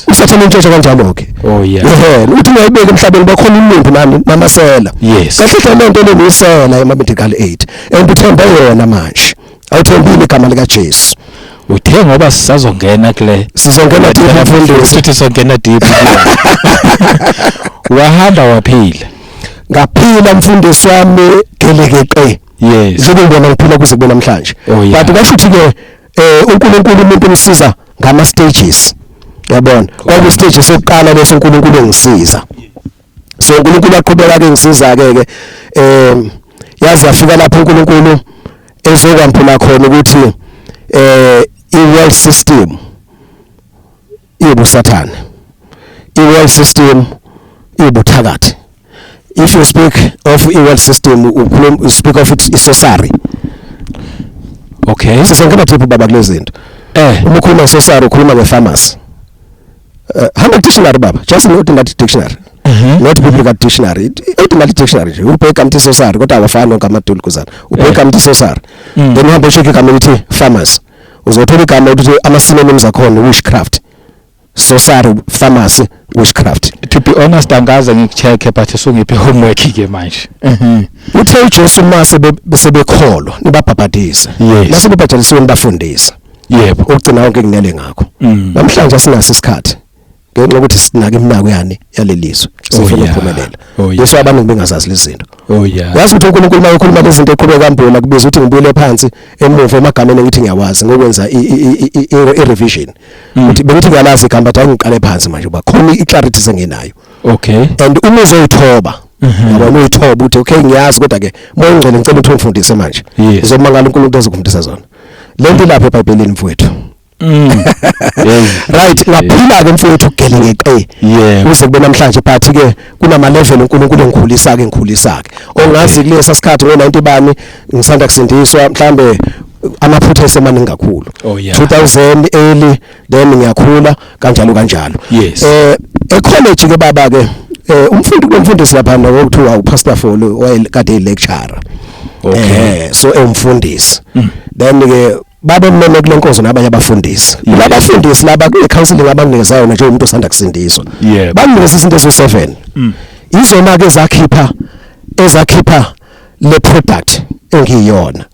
Usathane intshontsha kanjalo ke. Oh yeah. Uthi ungayibeka emhlabeni bakhona umuntu nani namasela. Kahle hle lento le nisela ema medical aid. And uthembe yona manje. Awuthembile igama lika Jesu. Uthe ngoba sisazongena kule. Sizongena deep mfundisi. Sithi sizongena deep. Wahamba waphila. Ngaphila mfundisi wami gelekeqe. Njengoba ngibona ngiphila kuze kube namhlanje. But kwasho ukuthi ke uNkulunkulu umuntu umsiza ngama stages. Yabona? Kwaku stage sokuqala leso uNkulunkulu engisiza. So uNkulunkulu aqhubeka ke ngisiza ke ke yazi yafika lapho uNkulunkulu ezokwamphula khona ukuthi i-world system ibusathane. I-world system ibuthakathi. If you speak of i-world system, you speak of it sorcery. Sizongena deep baba kulezi zinto. Uma ukhuluma ngesorcery ukhuluma ngepharmacy. Hamba dictionary baba, just note in that dictionary. Not biblical dictionary. Ordinary dictionary nje. Ubheka amthi sorcery kodwa awafani wonke amadulu kuzana. Ubheka amthi sorcery. Then uhambe ucheck igama elithi pharmacy. Uzothola igama ukuthi ama synonyms akhona witchcraft. Sorcery, pharmacy, witchcraft. To be honest angaze ngikucheck but usungiphe homework ke manje. Uthe uJesu mase sebekholwa nibabhabhadise. Mase bebhajadisiwe nibafundise. Ukugcina konke kunele ngakho. Namhlanje asinaso isikhathi. Ngenxa yokuthi sinake iminako yani yalelizwe. Sifuna ukuphumelela. Bese abantu bengazazi lezi zinto. Yazi ukuthi uNkulunkulu uma ekhuluma lezi zinto eqhubeka kambula kubiza ukuthi ngibuyele phansi emuva emagameni ngithi ngiyawazi ngokwenza i-revision. Ukuthi bengithi ngiyalazi igama but angiqale phansi manje uba khona i-clarity senginayo. And uma uzoyithoba, yabona uyithoba uthi okay ngiyazi kodwa ke Moya oNgcwele ngicela ukuthi ungifundise manje. Uzomangala uNkulunkulu azokufundisa zona. Lento ilapha eBhayibhelini mfowethu. Right, ngaphila ke mfowethu gelekeqe. Kuze kube namhlanje but ke kunama level uNkulunkulu engikhulisa ke ngikhulisa ke. Ongazi kulesa sikhathi ngo90 bani ngisanda kusindiswa mhlambe amaphutha esemaningi kakhulu. 2000 early then ngiyakhula kanjalo kanjalo. E college ke baba ke Umfundi kulomfundisi lapha okuthiwa uPastor Folo, wayekade lecturer. So ewumfundisi, then ke babememe kule nkonzo nabanye abafundisi. Labafundisi laba kule counseling abanginikezayo yona njengomuntu osanda kusindiswa, banginikeza izinto eziwu7, izona ke ezakhipha le product engiyona.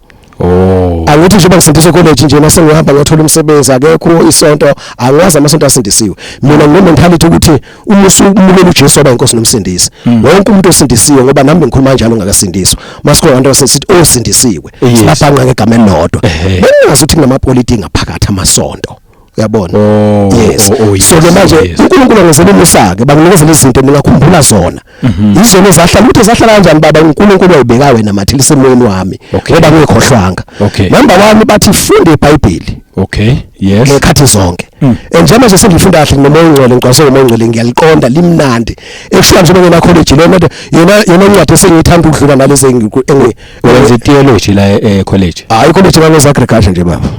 Angithi njengoba ngisindiswe college nje, nase ngihamba ngiyothola umsebenzi, akekho isonto, angazi amasonto asindisiwe. Mina ngine mentality ukuthi uma usumukela uJesu waba inkosi nomsindisi, wonke umuntu osindisiwe, ngoba nami ngikhuluma kanjalo ngakasindiswa, masikhona abantu abasithi osindisiwe, sibabhanqa ngegama elilodwa. Bengingazi ukuthi kunamapolitiki ngaphakathi amasonto, uyabona? Oh. Yes. Oh, yes. So ke manje uNkulunkulu angenzela umusa ke, banginikeza izinto ngingakhumbula zona, izona ezahlala ukuthi zahlala kanjani baba. uNkulunkulu wayibeka wena mathilisa emoyeni wami, ngoba ngikhohlwanga. Number 1, bathi funda iBhayibheli ngekhathi zonke. And njengoba nje sengifunda kahle nomoya ongcwele, ngicwaswe ngomoya ongcwele, ngiyaliqonda, limnandi ekushuka njengoba ngena college lena yona incwadi esengiyithanda ukudlula nalezi Wenza theology la e college? Hayi, college ngangeza agriculture nje baba.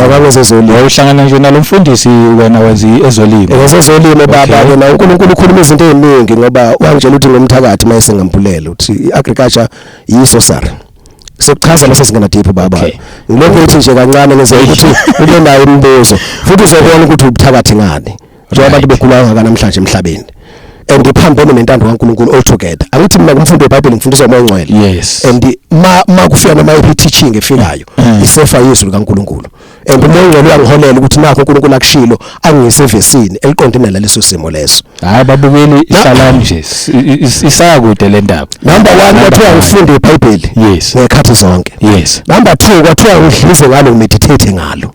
Ngangezezolimo. Wawuhlangana nje nalomfundisi, wena wenza ezolimo? Ngezezolimo baba. Ke na uNkulunkulu ukhuluma izinto eziningi, ngoba wangitshela ukuthi ngomthakathi mayese ngambulela ukuthi iagriculture yiso sir. Sekuchaza mase singena deep baba. Ngilokhu ngithi nje kancane ngeze ukuthi ube nayo imibuzo, futhi uzobona ukuthi ubuthakathi ngani njengoba abantu begula kangaka namhlanje emhlabeni and iphambene nentando kaNkulunkulu altogether. Angithi mina kumfundo weBhayibheli ngifundiswa umoya ongcwele. And ma kufika noma iphi teaching efikayo, isefa yezwi likaNkulunkulu, and umoya ongcwele uyangiholela ukuthi nakho uNkulunkulu akushilo, angiyise evesini eliqondene naleso simo leso. Hayi babukeli, hlalani nje, isakude le ndaba. Number 1, Number kwathiwa one. ngifunde iBhayibheli ngekhathi zonke. Number 2, kwathiwa ngidlize ngalo, ngimeditate ngalo.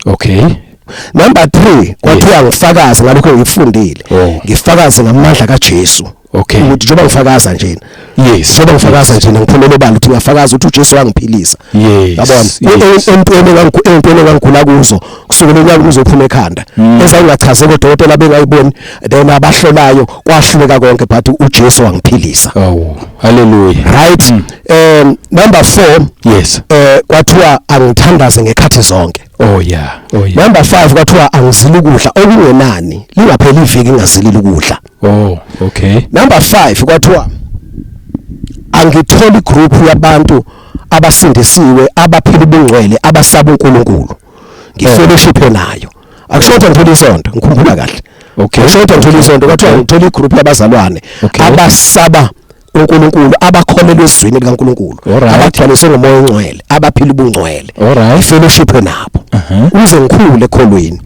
Number 3, kwathiwa ngifakaze ngalokho engikufundile. Ngifakaze ngamandla kaJesu. Ukuthi njengoba ngifakaza nje, njengoba ngifakaza nje, ngiphumele obala ukuthi ngiyafakaza ukuthi uJesu wangiphilisa. Yabona, entweni engangigula kuzo kusukela unyaka uzophuma ekhanda, ezayingachazeki, odokotela bengayiboni, then abahlolayo kwahluleka konke, but uJesu wangiphilisa. Oh, hallelujah. Right, number 4, kwathiwa angithandaze ngekhathi zonke. Oh yeah. Number 5, kwathiwa angizile ukudla okungenani lingapheli iviki ngingazilile ukudla. Oh, okay. Number 5, kwathiwa angithola igroup yabantu abasindisiwe, abaphila ubungcwele, abasaba uNkulunkulu, ngifellowship nayo. Akusho ukuthi ngithola isonto, ngikhumbula kahle. Akusho ukuthi ngithola isonto, kwathiwa ngithola igroup yabazalwane abasaba uNkulunkulu, abakholelwa ezwini likaNkulunkulu, abagcwaliswe ngomoya ongcwele, abaphila ubungcwele, fellowship nabo, ukuze ngikhule ekholweni.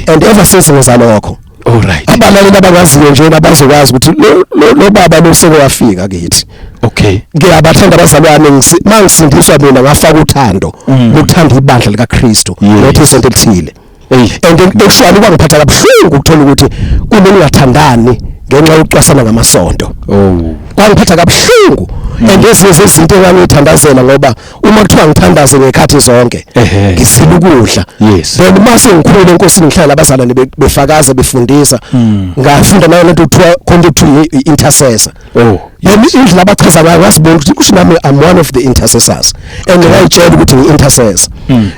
And ever since ngenza lokho, abalaleli abangaziyo nje abazokwazi ukuthi lo baba lo seke wafika kithi. Ngiyabathanda abazalwane. Mangisindiswa mina ngafaka uthando lokuthanda ibandla likaKristu, not isonto elithile. And actually kwangiphatha kabuhlungu ukuthola ukuthi kunongathandani ngenxa yokucwasana ngamasonto. Kwangiphatha kabuhlungu, and ezinye zezinto engangithandazela, ngoba uma kuthiwa ngithandaze ngekhathi zonke, ngisila ukudla, then mase ngikhule enkosini, ngihlala abazalwane befakaza, befundisa, ngafunda nayo lento kuthiwa khona kuthiwa i-intercessor. Then indlela abachaza ngayo ngazibona ukuthi kusho nami I'm one of the intercessors, and ngayitshela ukuthi ngi-intercessor.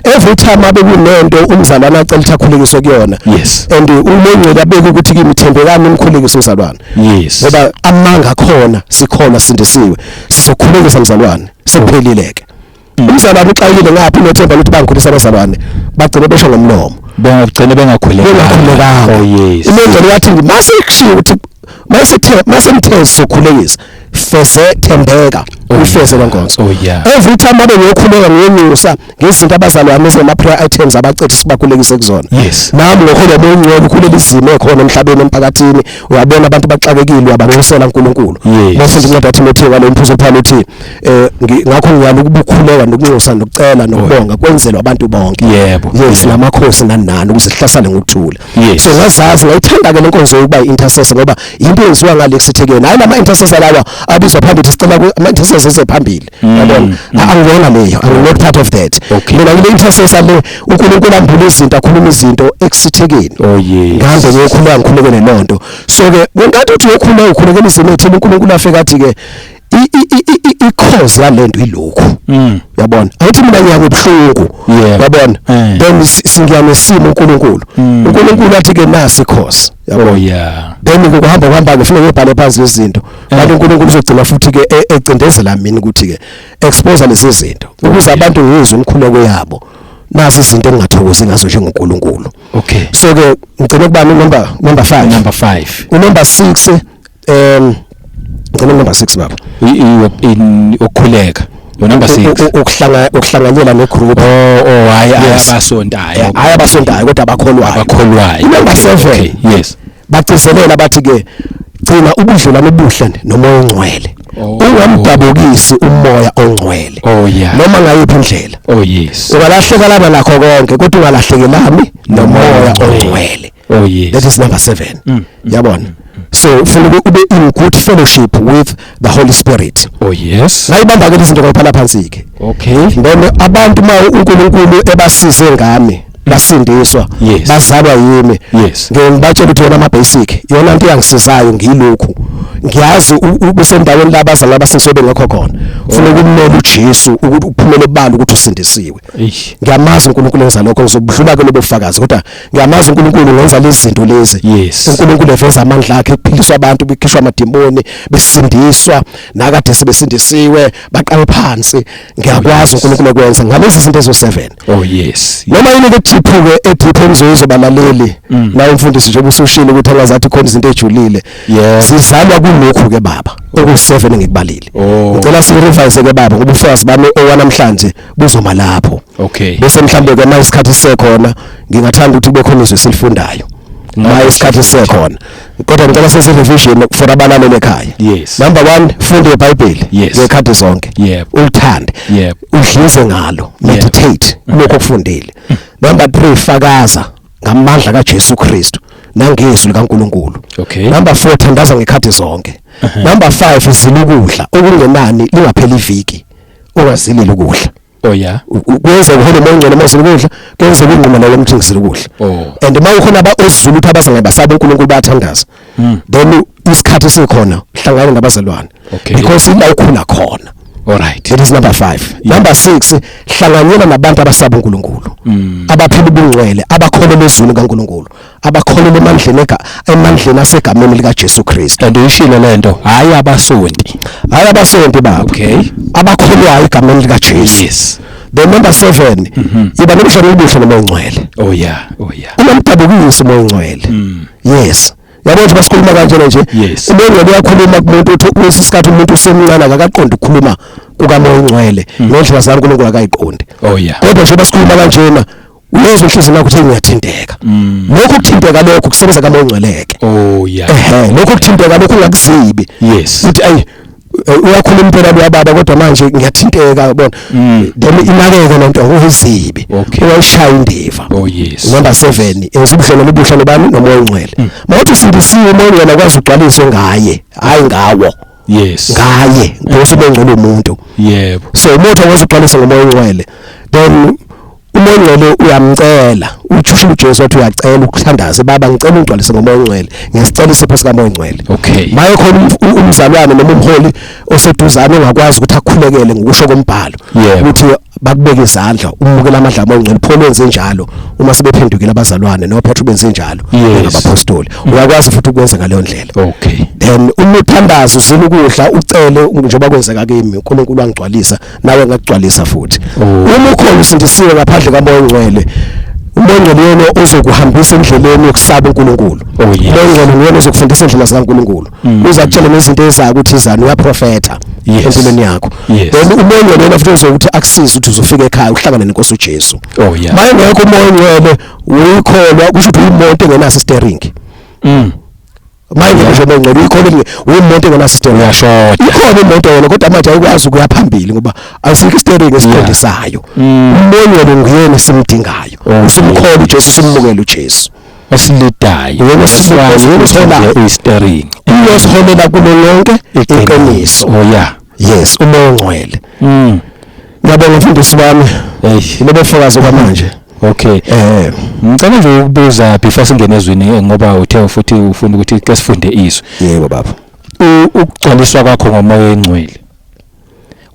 Every time abe kunento umzalwane acela ukuthi akhulekiswe kuyona, and umongcwele abeke ukuthi kimi, "Thembekani, umkhulekise umzalwane," ngoba amanga khona sikhona sindisiwe, sizokhulekisa mzalwane, sekuphelile ke. Umzalwane uxakile ngapha, unethemba ukuthi bangikhulisa abazalwane, bagcine besho ngomlomo. Bengagcine bengakhulekanga. Bengakhulekanga. Umongcwele wathi mase kushiwo ukuthi mase mthe sizokhulekisa, feze, thembeka, ufeze lenkonzo. Every time abe ngiyokhuleka, ngiyenyusa ngezinto abazalwane ezingama prayer items abacethe sibakhulekise kuzona, nami ngokholo ngcwele ukhulela izimo ekhona emhlabeni, emphakathini, uyabona abantu baxakekile, uyabanxusela uNkulunkulu. Bese incwadi yaTimotheo ngalo mphuzo Paul uthi ngakho ngiyala ukuba ukhuleka nokunxusa nokucela nokubonga kwenzelwa abantu bonke, yes, namakhosi nani nani, ukuze sihlasane ngokuthula. So ngazazi, ngayithanda ke lenkonzo yokuba i-intercessor, ngoba into eyenziwa ngale kusithekeni, hayi lama intercessor lawa abizwa phambili, sicela ama intercessors eze phambili, yabona? Angiyona leyo, I'm not part of that. Mina ngile intercessor le, uNkulunkulu ambula izinto, akhuluma izinto ekusithekeni. Ngihambe ngiyokhuleka, ngikhulekele lonto. So ke ngenkathi uthi uyokhuleka, ukhulekela izimo ethile, uNkulunkulu afika athi ke I-cause yalento ilokhu. Yabona, ayithi mina ngiyakubuhlungu, yabona, then singiyanesimo uNkulunkulu. uNkulunkulu athi ke nasi i-cause, yabona. Oh yeah. Then ukuhamba kuhamba ke ufuna ngibhale phansi izinto, kanti uNkulunkulu uzogcina futhi ke ecindezela mina ukuthi ke expose lezi zinto ukuze abantu ngizwe umkhuleko yabo. Nazi izinto engingathokozi ngazo njengoNkulunkulu. Okay. So ke ngicela ukuba number 5. Number 5. Number 6, ngicela number 6 baba. Ukukhuleka. Number 6. Ukuhlanganyela negroup. Oh hayi abasontayo. Hayi abasontayo kodwa abakholwayo. Abakholwayo. Number 7. Yes. Bagcizelela bathi ke gcina ubudlelwano obuhle nomoya ongcwele. Ungamdabukisi umoya ongcwele. Oh yeah. Noma ngayiphi indlela. Oh yes. Ungalahleka laba nakho konke kodwa ungalahlekelani nomoya ongcwele. Oh yes. That is number 7. Yabona. So ufuna ube in good fellowship with the Holy Spirit. Oh yes. Ngayibamba ke izinto ngaphala phansi ke. Okay. Then abantu ma uNkulunkulu ebasize ngami basindiswa, bazalwa yimi. Ngibatshela ukuthi yona ama basic, yona into engisizayo ngilokhu. Ngiyazi ubusendaweni labazalwa abasindisiwe bengekho khona. Ufuna ukumela uJesu ukuthi uphumele ebala ukuthi usindisiwe. Ngiyamazi uNkulunkulu enza lokho, ngizobudlula ke lobo bufakazi, kodwa ngiyamazi uNkulunkulu ngenza lezi zinto lezi. uNkulunkulu eveza amandla akhe, kuphiliswa abantu, bekhishwa amadimoni, besindiswa, nakade sebesindisiwe, baqale phansi. Ngiyakwazi uNkulunkulu ekwenza ngalezi zinto ezo 7. Oh yes. Noma yini ke deep-ke edeep engizoyizwa balaleli la umfundisi njengoba usushilo ukuthi angazathi khona izinto ejulile. Sizalwa kulokhu ke baba oku7 engikubalile. Ngicela sirevise ke baba ngoba ufakazi bami owanamhlanje buzoma lapho. Okay. Bese mhlambe ke manje isikhathi sisekhona ngingathanda ukuthi kube khona izwi silifundayo. Manje isikhathi sisekhona. Kodwa ngicela senze revision for abalaleli ekhaya. Yes. Number 1, funda iBhayibheli ngekhathi zonke. Ulithande. Udlize ngalo, meditate lokho okufundile. Number 3, fakaza ngamandla kaJesu Kristu nangezwi likaNkuluNkulu. Okay. Number 4, thandaza ngekhathi zonke. Number 5, zila ukudla okungenani lingapheli iviki ungazilile ukudla. Oh yeah. Kwenza uhole umoya ongcwele mawuzila ukudla, kwenza ukungquma nawe umthi ngizila ukudla. And mawukhona ozulu ukuthi abazalwane basaba uNkulunkulu bayathandaza. Then isikhathi sikhona hlangana nabazalwane. Because ila ukhula khona. All right. That is number 5. Number 6, hlanganyela nabantu abasaba uNkulunkulu. Abaphila ubungcwele, abakholelwa ezwini kaNkulunkulu, abakholelwa emandleni emandleni asegameni lika Jesu Kristu. And uyishilo lento, hayi abasonti. Hayi abasonti baba. Okay. Abakholwayo egameni lika Jesu. Yes. Then number 7, iba nobudlelwano obuhle nomoya ongcwele. Oh yeah, oh yeah. Ungamdabukisi umoya ongcwele. Yes. Yabo nje basikhuluma kanjena nje. Umoya ongcwele uyakhuluma kumuntu uthi kuyisikhathi umuntu usemncane akaqondi ukukhuluma kukamoya ongcwele ngendlela zaNkulunkulu akayiqondi. Oh yeah. Kodwa nje basikhuluma kanjena uyezwa inhliziyo yakho ukuthi ngiyathinteka. Lokho kuthinteka lokho kusebenza kamoya ongcweleke. Oh yeah. Lokho kuthinteka lokho ungakuzibi. Yes. Uthi ayi uyakhuluma impela luyababa kodwa manje ngiyathinteka yabona. Then inakeke lento uyizibi. Uyayishaya indiva. Oh yes. Number 7, enza ubudlelwano obuhle nobani nomoya ongcwele. Mawuthi usindisiwe umoya ongcwele akwazi ugcwaliswe ngaye, hayi ngawo. Yes. Ngaye, ngoba ubengcwele umuntu. Yebo. So umuntu akwazi ugcwaliswa ngomoya ongcwele. Then umoya ongcwele uyamcela, uthusha uJesu wathi uyacela ukuthandaza, baba ngicela ungcwalise ngomoya ongcwele, ngisicela isipho sikamoya ongcwele. Okay. Maye khona umzalwane noma umholi oseduzane ongakwazi ukuthi akhulekele ngokusho kombhalo ukuthi bakubeke izandla umukela amandla ongcwele, Paul wenze njalo uma sebephendukile abazalwane noPetru benze njalo nabapostoli. Uyakwazi futhi ukwenza ngaleyo ndlela. Okay. Then uma uthandaza uzila ukudla ucele njengoba kwenzeka kimi, uNkulunkulu angigcwalisa nawe ngakugcwalisa futhi. Uma ukhona usindisiwe ngaphandle kamoya ongcwele, umoya ongcwele yena ozokuhambisa endleleni yokusaba uNkulunkulu. Umoya ongcwele nguyena ozokufundisa indlela zikaNkulunkulu. Uzakutshela nezinto ezayo ukuthi izani, uyaprofetha empilweni yakho. Then umoya ongcwele yena futhi uzokuthi akusize ukuthi uzofika ekhaya uhlangane nenkosi uJesu. Maye ngekho umoya ongcwele uyikholwa kusho ukuthi uyimoto engenaso steering. Maye ngekho umoya ongcwele uyikholwa uyimoto engenaso steering. Uyashoda. Ikhona imoto yona kodwa manje ayikwazi ukuya phambili ngoba asikho steering esiqondisayo. Umoya ongcwele nguyena esimdingayo. Usumkholwa uJesu, usumukela uJesu. Osilidayo. Yena osiholayo i-steering. Uyosiholela kulo lonke iqiniso. Oh yeah. Yes, umoya ongcwele. Ngiyabonga mfundisi wami. Lobo bufakazi kwamanje. Okay. Ngicela nje ukubuza before singene ezwini ngoba uthe futhi ufuna ukuthi ke sifunde izwi. Yebo baba. Ukugcwaliswa kwakho ngomoya ongcwele.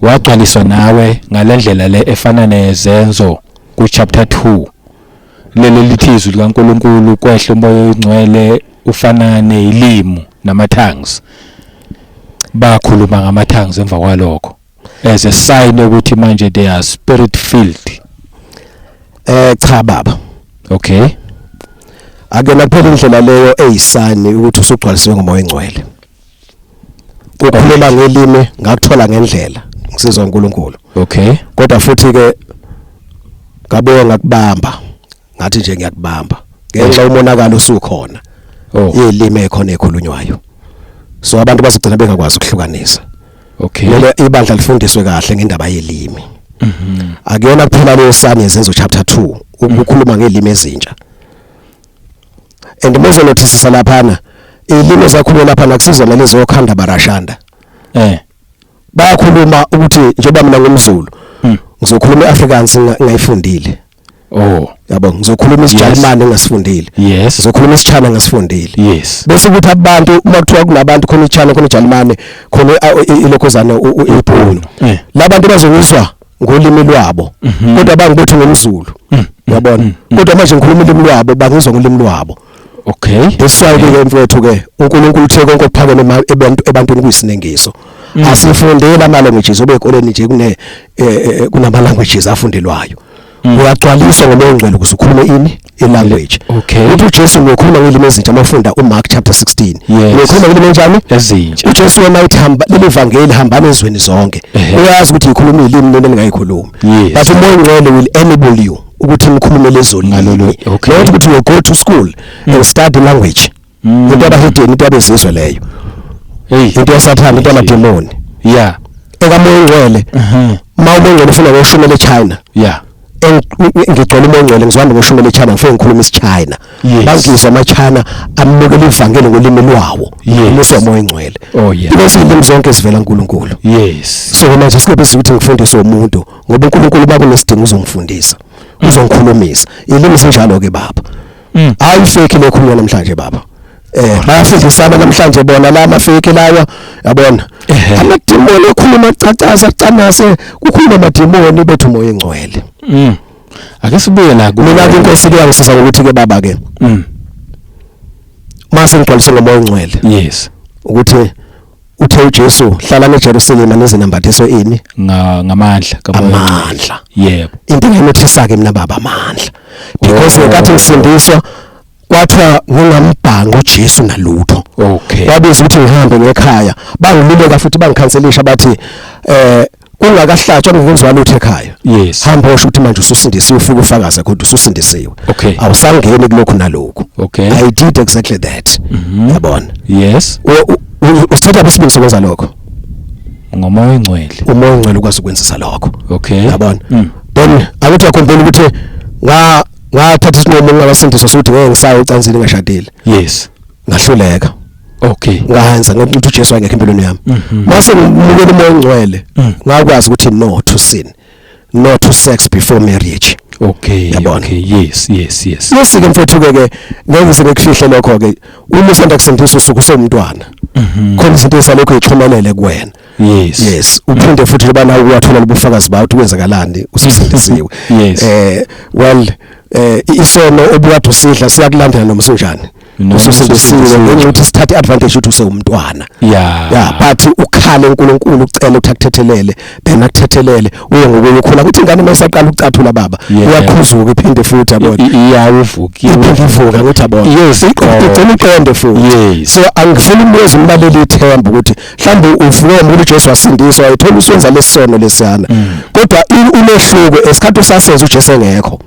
Wagcwaliswa nawe ngalendlela le efana nezenzo ku chapter 2, leli lithi izwi likaNkuluNkulu kwehla umoya oyingcwele ufana nezilimi nama tongues, bakhuluma ngama tongues emva kwalokho as a sign ukuthi manje they are spirit filled? Cha baba. Akuyona kuphela indlela leyo eyi-sign ukuthi usugcwalisiwe ngomoya engcwele. Ukukhuluma ngelimi ngakuthola ngendlela ngisizwa uNkulunkulu. Kodwa futhi ke ngabuye ngakubamba, ngathi nje ngiyakubamba ngenxa umonakalo usukhona. Ilimi ekhona ekhulunywayo, so abantu bazogcina bengakwazi ukuhlukanisa. Kumele ibandla lifundiswe kahle ngendaba yelimi. Akuyona kuphela leyo sign yezenzo chapter 2 ukukhuluma ngelimi ezintsha. And mozonothisa laphana, ilimi ezakhulunywa lapha nakusizona lezo khanda barashanda. Bayakhuluma ukuthi njengoba mina ngumZulu, ngizokhuluma iAfrikaans ngayifundile. Yabo, ngizokhuluma isiJalimane ngingasifundile. Ngizokhuluma isiChina ngingasifundile. Bese kuthi abantu uma kuthiwa kunabantu khona iChina, khona iJalimane, khona ilokhuzane, iBhunu, labantu bazongizwa ngolimi lwabo, kodwa bangibothi ngomZulu, uyabona, kodwa manje ngikhuluma ulimi lwabo, bangizwa ngolimi lwabo. That's why ke mfowethu ke uNkulunkulu uthe konke okuphakeme ebantwini kuyisinengiso. Asifundeli ama languages obe ekoleni nje, kune kunama languages afundelwayo. Uyagcwaliswa ngomoya ongcwele ukuze ukhulume ini ilanguage. Uthi uJesu ngiyokhuluma ngolimi ezintsha, mafunda uMark chapter 16. Ngiyokhuluma ngolimi enjani? Ezintsha. uJesu wena uthi hamba leli vangeli, hambani ezweni zonke. Uyazi ukuthi ikhuluma ilimi nini ningayikhulumi. But umoya ongcwele will enable you ukuthi nikhulume lezo limi. Not ukuthi you go to school and study language. Into abahedeni, into abezizwe leyo. Into yasathana, into yamademoni. Ekamoya ongcwele, uma umoya ongcwele ufuna ngoshumela eChina, ngigcwele umoya ongcwele, ngizohamba ngoshumela eChina, ngifike ngikhuluma isiChina. Bangizwa amaChina, amukela ivangeli ngolimi lwawo. Umusa womoya ongcwele. Because izilimi zonke zivela kuNkulunkulu. So manje sikubizwa ukuthi ngifundise umuntu, ngoba uNkulunkulu bakunesidingo uzongifundisa, uzongikhulumisa. Ilimi sinjalo ke baba. Hayi, fake lekhulunywa namhlanje baba. Bayafundisana namhlanje bona la ama fake lawa, yabona. Amadimoni ekhuluma cacaza canase, kukhuluma amadimoni bethu umoya engcwele. Ake sibuye la ku Mina ke inkosi ke yangisiza ngokuthi ke baba ke mase ngigcwaliswe ngomoya ongcwele ukuthi uthe uJesu hlala eJerusalem nize nambathiswe ini? Ngamandla kamoya. Amandla. Into enginothisa ke mina baba, amandla, because ngenkathi ngisindiswa kwathiwa ngingambhangi uJesu nalutho. Kwabiza ukuthi ngihambe ngekhaya, bangiluleka futhi bangikhanselisha, bathi kungakahlatshwa kungenziwa lutho ekhaya. Hamba osho ukuthi manje ususindisiwe, ufike ufakaze kodwa ususindisiwe. Awusangeni kulokhu nalokhu. I did exactly that, yabona. Usithatha isibindi sokwenza lokho? Ngomoya ongcwele. Umoya ongcwele ukwazi ukwenzisa lokho. Yabona. Then akuthi uyakhumbula ukuthi ngathatha isinqumo ngingakasindiswa sokuthi ngeke ngisaye ucanzini ngashadile. Ngahluleka. Ngayenza ngokuthi uJesu wayengekho empilweni yami. Mase ngimukela umoya ongcwele, ngakwazi ukuthi no to sin, no to sex before marriage. Yabona. Okay yes yes yes Bese ke mfethu ke ngeke ngize ngikufihle lokho ke, uma usanda kusindiswa usuku usewumntwana, khona izinto esalokhu ixhumelele kuwena. Yes, uphinde futhi njengoba nawe uwathola lobufakazi bawo ukuthi kwenzakalani ususindisiwe. Well, isono obukade usidla siyakulandela noma usunjani. Noma ususindisiwe, ususindisiwe. Ngenxa yokuthi sithathe advantage ukuthi usewumntwana. Yeah, but ukhale uNkulunkulu, ucela ukuthi akuthethelele, then akuthethelele, uye ngokuya ukhula. Kuthi ingane mayisaqala ukucathula baba, uyakhuzuka iphinde futhi, yabona. Iyawuvuka. Iphinde ivuka ukuthi, yabona. Igcina iqonde futhi. So angifuni umbuzo umlaleli ithemba ukuthi mhlawumbe uvuke ngoba uJesu wasindiswa, wayithola usenza lesono lesiyana. Kodwa umehluko esikhathi usasenza uJesu engekho.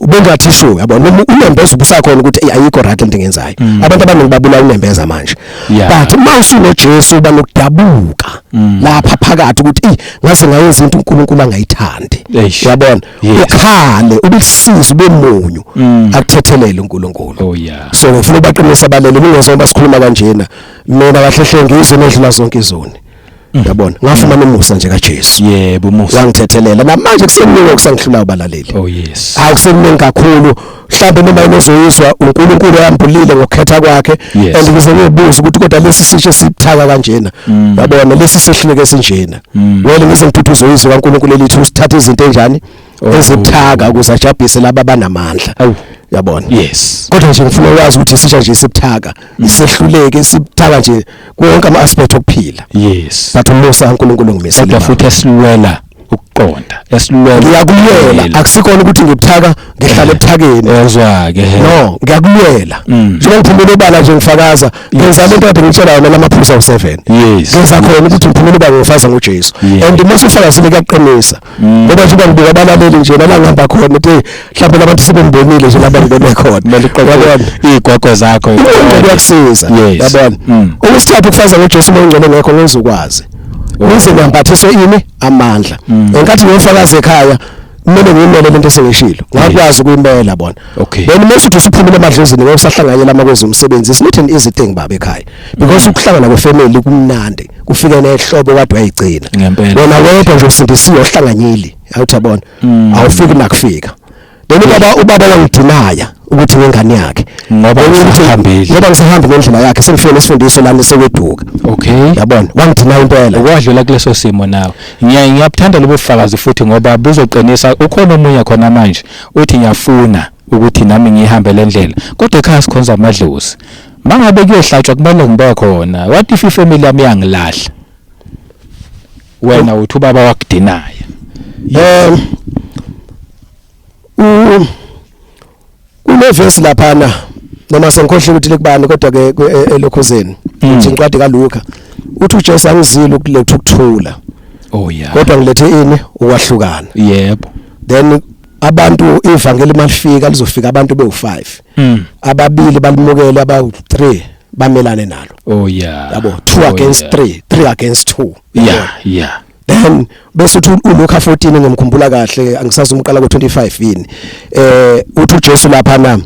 Ubengathi sho, yabona, noma unembeza ubusakhona ukuthi, "Ey, ayikho right lento engenzayo." Abantu abaningi babula unembeza manje. But uma usunoJesu uba nokudabuka lapha phakathi ukuthi, "Ey, ngaze ngayenza into uNkulunkulu angayithandi." Eish. Uyabona? Ukhale, ubisiza, ube munyu, akuthethelele uNkulunkulu. So ngifuna ubaqinisa abalele, ningezwa basikhuluma kanjena. Mina kahle hle ngizwe nedlula zonke izoni. Yabona, ngafumana umusa nje kaJesu. Yebo, umusa. Wangithethelela. Namanje kusemningi okusangihlulayo, balaleli. Oh yes. Hayi, kusemningi kakhulu. Mhlawumbe noma inozoyizwa uNkulunkulu yambulile ngokukhetha kwakhe. And ngize ngibuza ukuthi kodwa lesi sisho sibuthaka kanjena, yabona, lesi sehluleke sinjena. Wena ngize ngiphuthe uzoyizwa kaNkulunkulu elithi usithatha izinto enjani ezibuthaka ukuze ajabhise laba abanamandla. Awu. Yabona? Yes. Kodwa nje ngifuna ukwazi ukuthi isitsha nje sibuthaka, isehluleke, sibuthaka nje konke ama aspect okuphila. But umusa kaNkulunkulu ngimisile. Kodwa futhi esilwela ukuqonda, esilwela. Ngiyakulwela, akusikona ukuthi ngibuthaka, ngihlala ebuthakeni. Ezwa ke. No, ngiyakulwela. Njengoba ngiphumela obala nje ngifakaza, ngenza lento kade ngitshela yona lamaphuzu awu7. Ngenza khona ukuthi ngiphumele obala ngifaza ngoJesu. And mase ufakazile kuyaqinisa, ngoba njengoba ngibuka abalaleli nje la ngihamba khona ukuthi mhlawumbe labantu sebengibonile nje laba ngibone khona. Kumele uqoqe izigogo zakho. Kuyakusiza. Yabona? Okwesithathu, ukufaza ngoJesu, uma ungcwele ngekho ngizokwazi nize niyambathiswe ini? Amandla. Ngenkathi ngiyofakaza ekhaya, kumele ngiyimele lento esengishilo, ngakwazi ukuyimela bona. Then mase uthi usuphumile emadlozini, ngeke usahlanganyela amakwenza umsebenzi. It's not an easy thing, baba, ekhaya, because ukuhlangana kwefamily kumnandi, kufike nehlobo kade wayigcina. Wena wedwa nje usindisiwe, ohlanganyeli, awuthi yabona, awufiki nakufika. Then ubaba wangidinaya ukuthi ngengane yakhe. Ngoba usahambile. Ngoba ngisahamba ngendlela yakhe, sengifike nesifundiso lami sekweduka. Yabona, wangidinaya impela. Ukwadlula kuleso simo nawe. Ngiyabuthanda lobo bufakazi futhi ngoba buzoqinisa. Ukhona omunye khona manje uthi ngiyafuna ukuthi nami ngihambe le ndlela, kodwa ekhaya sikhonza amadlozi, mangabe kuyohlatshwa kumele ngibe khona. What if ifamily yami yangilahla? Wena uthi ubaba wakudinaya. Kune verse laphana, noma sengikhohle ukuthi lekubani, kodwa ke elokhuzeni, uthi incwadi kaLuka, uthi uJesu, "Angizile ukuletha ukuthula, oh yeah kodwa ngilethe ini? Ukwahlukana." Then abantu, ivangeli malifika, lizofika abantu bewu5, ababili balimukele, abawu3 bamelane nalo. Yabo, 2 against 3, 3 against 2. Then bese uthi uLuka 14, ngimkhumbula kahle, angisazi umqala ku25 yini, uthi uJesu lapha na,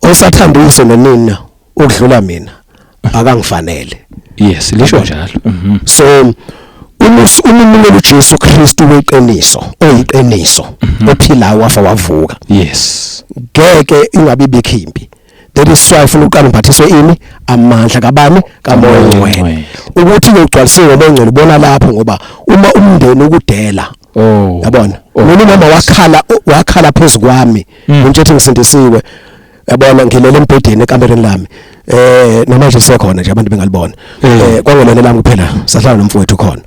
"Osathanda uyise nonina ukudlula mina akangifanele." Yes, lisho njalo. So uma umukela uJesu Kristu weqiniso, oyiqiniso, ophilayo, wafa wavuka, ngeke ingabi bikho impi. That is why ufuna uqala umphathiswe ini? Amandla kabani? KaMoya Ongcwele. Ukuthi ugcwalisiwe ngoMoya Ongcwele ubona lapho, ngoba uma umndeni ukudela, yabona, mina umama wakhala, wakhala phezu kwami, ngimtshethi ngisindisiwe, yabona, ngilele embhedeni ekamereni lami, namanje sisekhona nje, abantu bengalibona. Kwangelona lami kuphela, sahlala nomfowethu khona.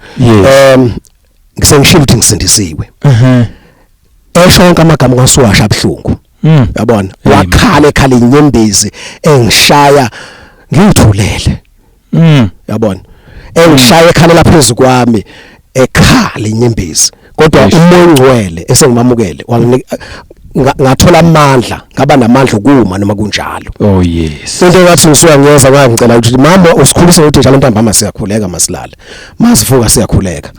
Ngisengishilo ukuthi ngisindisiwe, esho wonke amagama ngasuwasha abhlungu. Yabona, wakhala, ekhala inyembezi, engishaya, ngiyithulele. Yabona, engishaya, ekhalela phezulu kwami, ekhala inyembezi, kodwa uMoya Ongcwele esengimamukele wanginika, ngathola amandla, ngaba namandla ukuma noma kunjalo. Oh yes. Into engathi ngisuka ngiyeza, ngangicela ukuthi, "Mama, usikhulise ukuthi njalo ntambama siyakhuleka, masilala, masivuka siyakhuleka."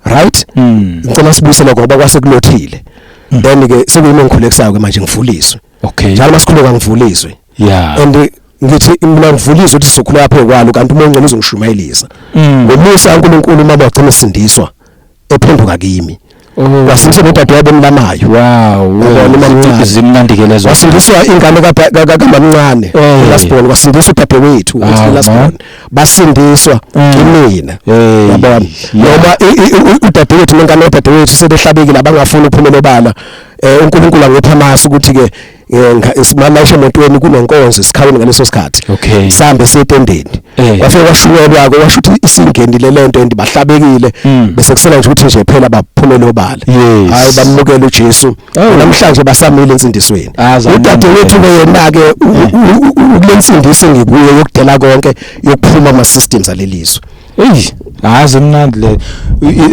Right? Ngicela sibuyisele ngoba kwase kulothile. Then ke sekuyimi engikhulekisayo ke manje, ngivuliswe. Njalo masikhuleka ngivuliswe. And ngithi mina ngivuliswe ukuthi sizokhuleka phezu kwalo, kanti uMoya Ongcwele uzongishumayelisa. Ngomusa kaNkulunkulu uma wagcina esindiswa, ephenduka kimi. Wasindiswa nodadewabo emlamayo. Yabona, umamncane. Zimnandi ke lezo. Wasindiswa ingane kamamncane, last born, wasindiswa udadewethu, uthi last born, basindiswa kimina. Yabona, noma udadewethu nengane yodadewethu sebehlabekile, abangafuni ukuphumela obala, uNkulunkulu angipha amasu ukuthi ke simalayishe emotweni, kunenkonzo esikhaweni ngaleso sikhathi. Sambe setendeni, kwafike kwashunyelwa ke, washo ukuthi isingenile lento and bahlabekile. Bese kusela nje ukuthi nje phela baphumele obala. Hayi, bamukela uJesu. Namhlanje basamile ensindisweni. Ah, zamnandi. Udadewethu ke yena ke kulensindiso ngikuyo yokudela konke, yokuphuma ama systems alelizwe. Ey, hayi, zimnandi le,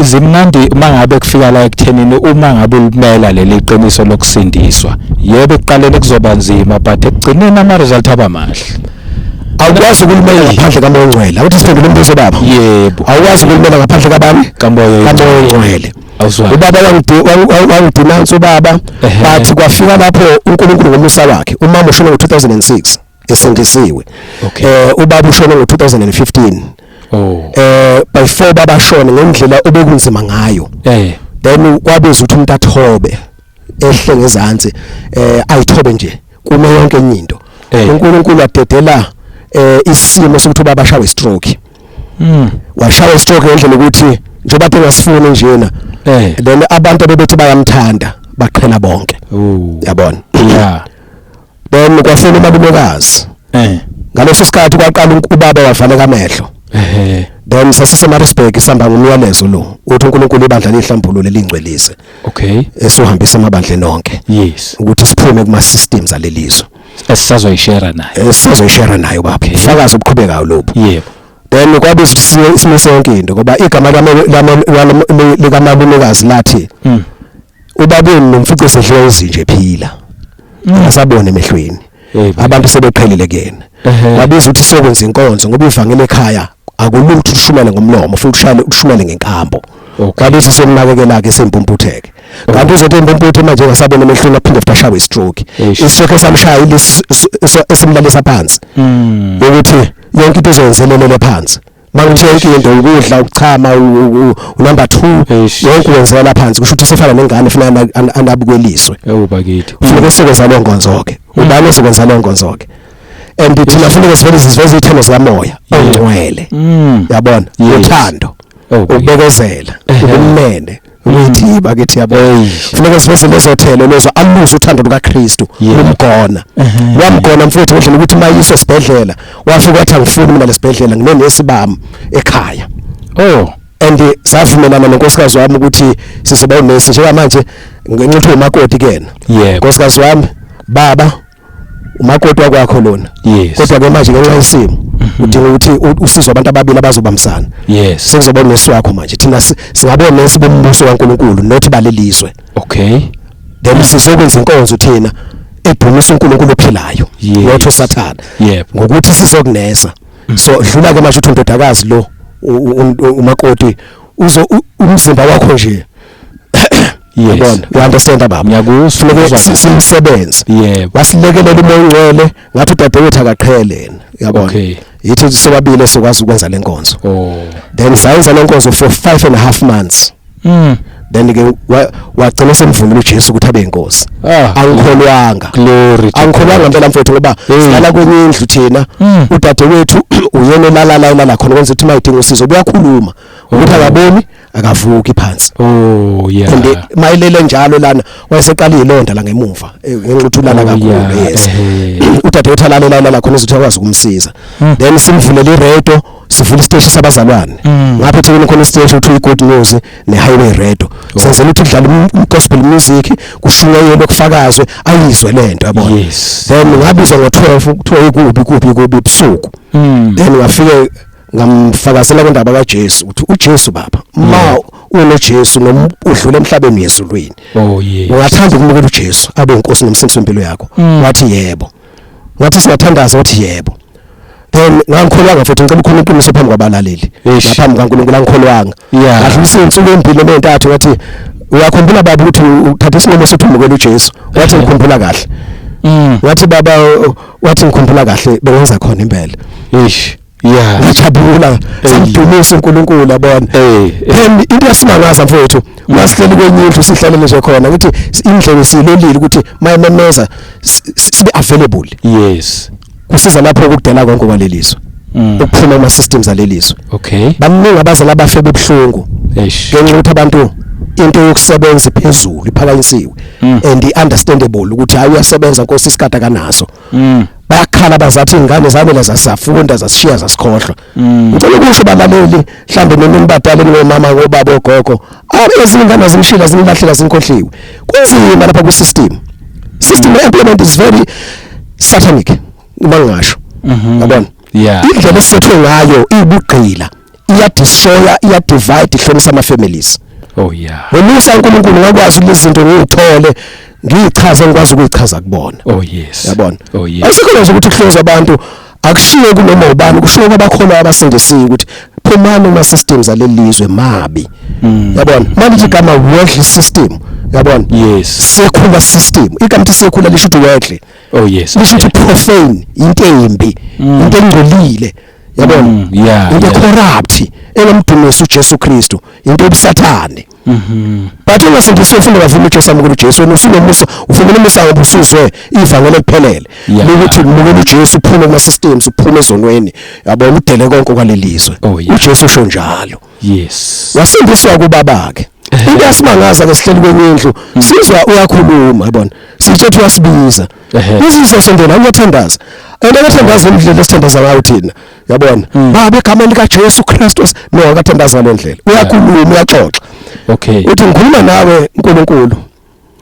zimnandi mangabe kufika la ekuthenini uma ngabe ulimela leli qiniso lokusindiswa. Yebo, ekuqaleni kuzoba nzima, but ekugcineni ama result aba mahle. Awukwazi ukulimela ngaphandle kaMoya Ongcwele. Awuthi siphendule umbuzo, baba. Yebo. Awukwazi ukulimela ngaphandle kabani? KaMoya. KaMoya Ongcwele. Awuzwa. Ubaba wangidinansa ubaba, but kwafika lapho uNkulunkulu ngomusa wakhe, umama ushone ngo2006 esindisiwe. Ubaba ushone ngo2015. Oh. Before babashone ngendlela obekunzima ngayo. Then kwabiza ukuthi umuntu athobe ehle ngezansi, ayithobe nje kume yonke enye into. UNkulunkulu wadedela isimo sokuthi ubaba ashawe stroke. Washawa stroke ngendlela ukuthi njengoba bengasifuni njena, then abantu abebethi bayamthanda baqhela bonke. Yabona? Yeah. Then kwafuna umalumekazi. Ngaleso sikhathi kwaqala ubaba wavaleka amehlo. Then sasise Maritzburg sihamba ngomyalezo lo uthi uNkulunkulu ibandla lihlambulule lingcwelise. Okay. Esohambisa emabandleni onke. Yes. Ukuthi siphume kuma systems alelizwe. Esisazoyishare naye. Esisazoyishare nayo baba. Ufakazi obuqhubekayo lobu. Yebo. Then kwabiza ukuthi simise yonke into ngoba igama likamalumekazi lathi ubabeni nomfico sedliwa izinje ephila. Asabone emehlweni. Abantu sebeqhelile kuyena. Kwabiza ukuthi siyokwenza inkonzo ngoba ivangeli ekhaya akulula ukuthi ushumele ngomlomo futhi ushale ushumele ngenkambo. Kwabiza somnakekela ke sempumputheke. Kanti uzothi impumputhe manje ngasabona emehlweni aphinde futhi ashawe stroke. Istroke esamshaya ilesi esimlalisa phansi. Ukuthi yonke into izoyenzelelele phansi. Manje yonke into ukudla, ukuchama, number 2 yonke wenzela phansi, kusho ukuthi usefana nengane efuna anabukweliswe. Ewu bakithi. Kufuneka sikwenza leyo nkonzo ke. Ubani ozokwenza leyo nkonzo ke? And thina funeka sivele siveze ithelo zikamoya ongcwele. Yabona? Uthando, ukubekezela, ubumnene, ukuyithiba kithi, yabona. Funeka siveze lezo thelo lezo, aluze uthando lukaKristu lumgona. Wamgona mfowethu ngendlela ukuthi mayiswe esibhedlela wafika wathi angifuni mina lesibhedlela, nginonesi bami ekhaya. Oh. And savumelana nonkosikazi wami ukuthi sizoba unesi njengamanje ngenxa ukuthi umakoti kuyena. Nkosikazi wami, baba umakoti wakwakho lona. Kodwa ke manje ngenxa yesimo udinga ukuthi usizwe abantu ababili abazobambisana. Sekuzoba unesi wakho manje, thina singabe onesi bombuso kaNkuluNkulu not balelizwe. Okay. Then sizokwenza inkonzo thina edumisa uNkulunkulu ophilayo, not uSathana. Ngokuthi sizokunesa. So dlula ke manje uthi undodakazi lo umakoti uzo umzimba wakho nje. Yabona, you understand baba? Ngiyakuzwa. Funeka simsebenze. Wasilekelela uMoya oNgcwele ngathi udadewethu akaqhele yena. Yabona? Yithi sobabili sokwazi ukwenza lenkonzo. Then sayenza lenkonzo for 5.5 months. Then ke wagcina semvumela uJesu ukuthi abe inkosi. Angikholwanga. Glory to Angikholwanga God. impela mfowethu ngoba silala kwenye indlu thina. Udadewethu uyena olala la elala khona kwenza ukuthi mayidinga usizo uyakhuluma ukuthi akaboni akavuki phansi. Oh yeah. And mayilele njalo lana wayeseqala ilonda la ngemuva ngenxa ukuthi ulala kakhulu, yes. Udadewethu alalela lala khona uzothi akwazi ukumsiza. Then simvulele iradio, sivula isiteshi sabazalwane. Ngapha eThekwini khona isiteshi uthi Good News ne Highway Radio. Senzela ukuthi kudlale gospel music, kushunyayelwe, kufakazwe, ayizwe lento, yabona. Then ngabizwa ngo12 kuthiwa ikubi kubi kubi ebusuku. Then ngafike ngamfakazela kwendaba kaJesu ukuthi uJesu baba ma unoJesu noma udlula emhlabeni yezulwini. Oh yes. Ungathanda ukumukela uJesu abe inkosi nomsindisi wempilo yakho? Wathi yebo. Ngathi singathandaza, wathi yebo. Then ngangikholwanga futhi, ngicela ukukhuluma iqiniso phambi kwabalaleli. Ngaphambi kaNkulunkulu angikholwanga. Ngadlulisa insuku ezimbili noma ezintathu, ngathi uyakhumbula baba ukuthi uthatha isinqumo sokuthi umukele uJesu? Wathi ngikhumbula kahle. Wathi baba, wathi ngikhumbula kahle, bengenza khona impela. Eish. Yeah. Ngajabula, samdumisa uNkulunkulu, yabona. Then into yasimangaza mfowethu, masihleli kwenye indlu sihlalele nje khona ukuthi indlebe silolile ukuthi mayememeza sibe available. Kusiza lapho ukudela konke kwalelizwe. Ukuphuma kuma systems alelizwe. Baningi abazali abafe bebuhlungu. Ngenxa yokuthi abantu into yokusebenza iphezulu iphakanyisiwe and understandable ukuthi hayi uyasebenza Nkosi isikade kanaso. Bayakhala abazathi ingane zami lezasafunda zasishiya zasikhohlwa. Ngicela ukusho balaleli mhlambe noma nibadala ningomama ngobaba ogogo ezinye ingane azimshila zinilahlela zinkhohliwe. Kunzima lapha ku system. System employment is very satanic uma ngingasho. Yabona? Indlela esethwe ngayo ibugqila, iya destroy, iya divide, ihlomisa ama families. Oh yeah. Ngomusa uNkulunkulu ngakwazi lezi zinto ngiyithole ngiyichaze ngikwazi ukuyichaza kubona. Oh yes. Yabona? Oh yes. Asikho nje ukuthi kuhluza abantu akushiwo kunoma ubani, kushiwo kwabakholwa abasindisiwe ukuthi phumani kuma systems alelizwe mabi. Yabona? Manje igama worldly system, yabona? Secular system. Igama lithi secular lisho ukuthi worldly. Oh yes. Lisho ukuthi profane, into embi, into engcolile. Yabona? Yeah. Into corrupt engamdumisa uJesu Kristu, into yobusathane. But ungasindisiwe ufuna bavuma uJesu, amukela uJesu, wena usunomusa, ufumene umusa ngoba usuzwe ivangeli eliphelele Yeah. lokuthi mukela uJesu, uphume kuma systems, uphume ezonweni, yabona, udele konke kwalelizwe. Oh, yeah. UJesu usho njalo. Wasindiswa kubaba-ke. Into yasimangaza ke, sihleli kwenye indlu, sizwa uyakhuluma, yabona, sitshe uyasibiza. Izizwe sondela, uyathandaza, and akathandaza indlela esithandaza ngayo thina, yabona, baba, egameni likaJesu Kristu. No, akathandaza ngale ndlela, uyakhuluma, uyaxoxa. Uthi, "Ngikhuluma nawe uNkulunkulu,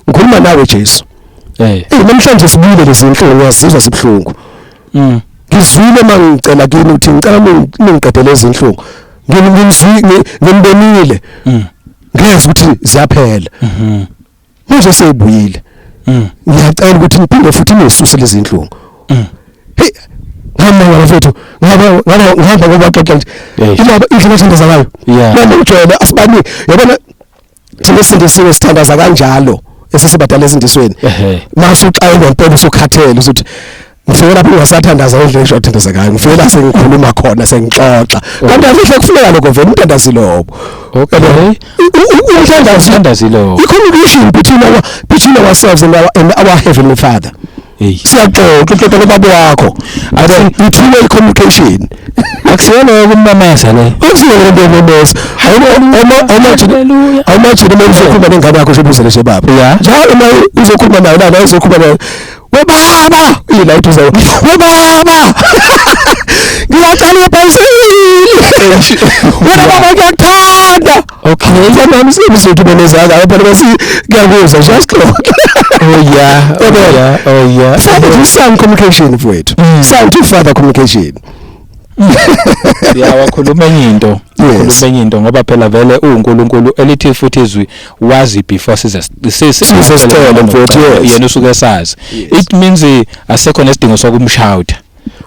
ngikhuluma nawe Jesu. Eh, namhlanje sibuyile lezi inhlungu, ngiyazizwa sibhlungu. Ngizwile mangicela kini ukuthi ngicela ningiqedele izinhlungu. Ngimbonile, ngezwe ukuthi ziyaphela. Manje seyibuyile. Ngiyacela ukuthi niphinde futhi nisuse lezi inhlungu." Hey, ngihamba mfethu, ngaba ngihamba ngoba xoxa nje. Ilaba indlela ethandaza ngayo. Manje ujwayele asibani, yabona, thina esindisiwe sithandaza kanjalo esesibadala esindisweni. Mase uxaye ngempela, usukhathele, usuthi ngifike lapho ngingasathandaza ngendlela esho athandaza ngayo, ngifike la sengikhuluma khona, sengixoxa, kanti afihle kufuneka lokho vele, umthandazi lobo. Umthandazo. Umthandazi lowo. I-communication between ourselves and our heavenly Father. Siyaxoxa, uxoxa nobaba wakho, i-two-way communication. Akusiyona yokumemeza le. Akusiyo lento yomemeza. Hallelujah. Awumajini uma uzokhuluma nengane yakho, nje nje baba. Njalo uma uzokhuluma nayo la, uzokhuluma nayo, "We baba," ila ithi uzo, "We baba, ngiyacela ibhayisikili. Wena baba, ngiyakuthanda." Mfana wami, sibuzothi benezaka phela, bese kuyakuzwa nje, asixoxe. Oh yeah. Father to son communication, mfowethu. Son to father communication. Ya, wakhuluma enye into. Wakhuluma enye into, ngoba phela vele uNkulunkulu elithi futhi izwi wazi before size Size sicele, mfowethu, yes. Yena usuke sazi. It means asekho nesidingo sokumshouta.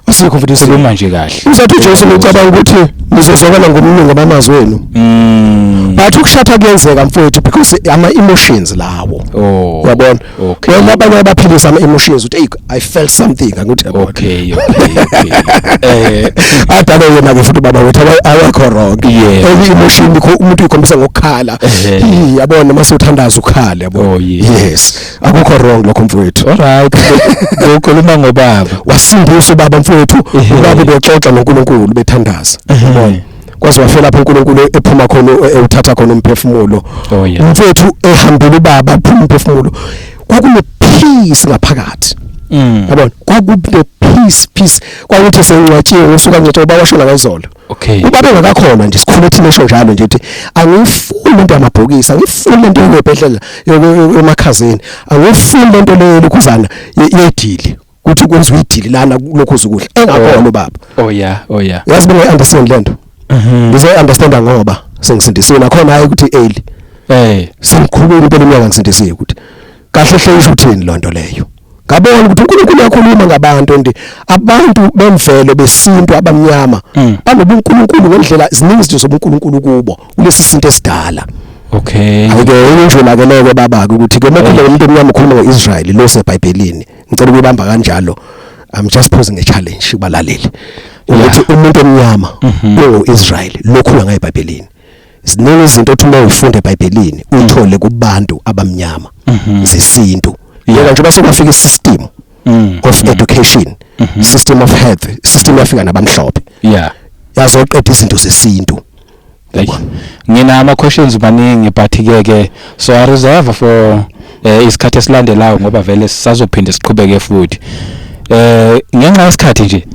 Asikho, mfowethu. Khuluma nje kahle. Uzathi uJesu, "Ngicabanga ukuthi nizozwakala ngomningi bamazwi wenu." But ukushouta kuyenzeka, mfowethu, because ama emotions lawo. Uyabona? Okay. Wena, abanye abaphilisa ama emotions, uthi, "Hey, I felt something," angithi, yabona. Okay. Adalo yena ke futhi baba wethu awekho wrong. Enye emotion umuntu uyikhombisa ngokukhala. Yabona, mase uthandaza ukhala, yabona. Oh, yes. Yes. Akukho wrong lokho, mfowethu. Alright. Ukhuluma ngobaba. Wasindisa ubaba, mfowethu. Ubaba bexoxa noNkulunkulu, bethandaza. Yabona? Kwaze wafela lapho uNkulunkulu ephuma khona, ewuthatha khona umphefumulo. Mfowethu, ehambile ubaba, uphuma umphefumulo, kwakune peace ngaphakathi. Yabona, kwakune peace, kwakuthi sengcwatshiwe, usuka ngcwatshiwe, ubaba washona ngayizolo. Ubaba engakakhona nje, sikhule thina esho njalo nje ukuthi, "Angifuni into yamabhokisi, angifuni into yokubhedlela emakhazeni, angifuni lento leyo lokhuzana yedili, kuthi kwenziwa idili lana lokhuza ukudla," engakhona ubaba. Oh yeah. Yazi, bengayi understand lento. Ngizoyi understand ngoba sengisindisiwe nakhona, hayi ukuthi early. Sengikhuluma impela iminyaka ngisindisiwe, ukuthi kahle hle isho uthini lonto leyo. Ngabona ukuthi uNkulunkulu uyakhuluma ngabantu, and abantu bemvelo besintu abamnyama banobuNkulunkulu ngendlela ziningi, izinto zobuNkulunkulu kubo kulesi sintu esidala. Ake injula ke loko baba ke, ukuthi ke manje umuntu omnyama ukhuluma ngoIsrael lo seBhayibhelini, ngicela ukubamba kanjalo. I'm just posing a challenge kubalaleli ukuthi umuntu omnyama unguIsrael lokhu ngayeBhayibhelini. Ziningi izinto othi uma ufunda eBhayibhelini uthole kubantu abamnyama zesintu. Yeka njengoba sokwafika isystem of education, system of health, system yafika nabamhlophe, yazoqeda izinto zesintu. Like, ngina ama questions maningi, but ke so I reserve for isikhathi esilandelayo, ngoba vele sisazophinde siqhubeke futhi. Ngenxa yesikhathi nje.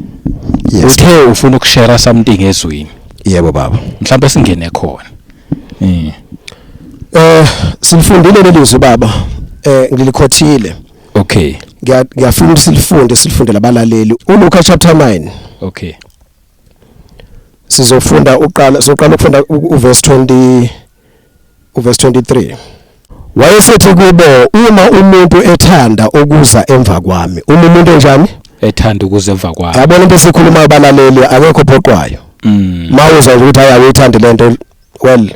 Uthe ufuna ukushare something ezwini. Yebo, baba. Mhlawumbe singene khona. Silifundile leli zwi, baba. Ngilikhothile. Ngiyafuna ukuthi silifunde labalaleli. uLuka chapter 9. Sizofunda uqala, soqala ukufunda uverse 20, uverse 23. Wayesethi kubo, "Uma umuntu ethanda ukuza emva kwami," uma umuntu enjani? Ethanda ukuza emva kwami. Yabona into esikhuluma, abalaleli, akekho phoqwayo. Mawuzwa nje ukuthi hayi, awuyithandi lento, well,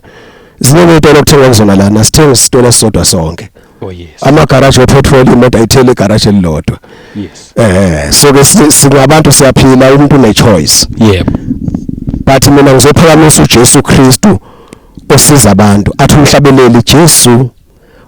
ziningi izitolo okuthenga kuzona lana, sithenga isitolo esisodwa sonke. Amagaraji wepetrol, imoto ayithele igaraji elilodwa. So ke singabantu, siyaphila, umuntu une choice. But mina ngizophakamisa uJesu Kristu osiza abantu. Athi umhlabeleli, Jesu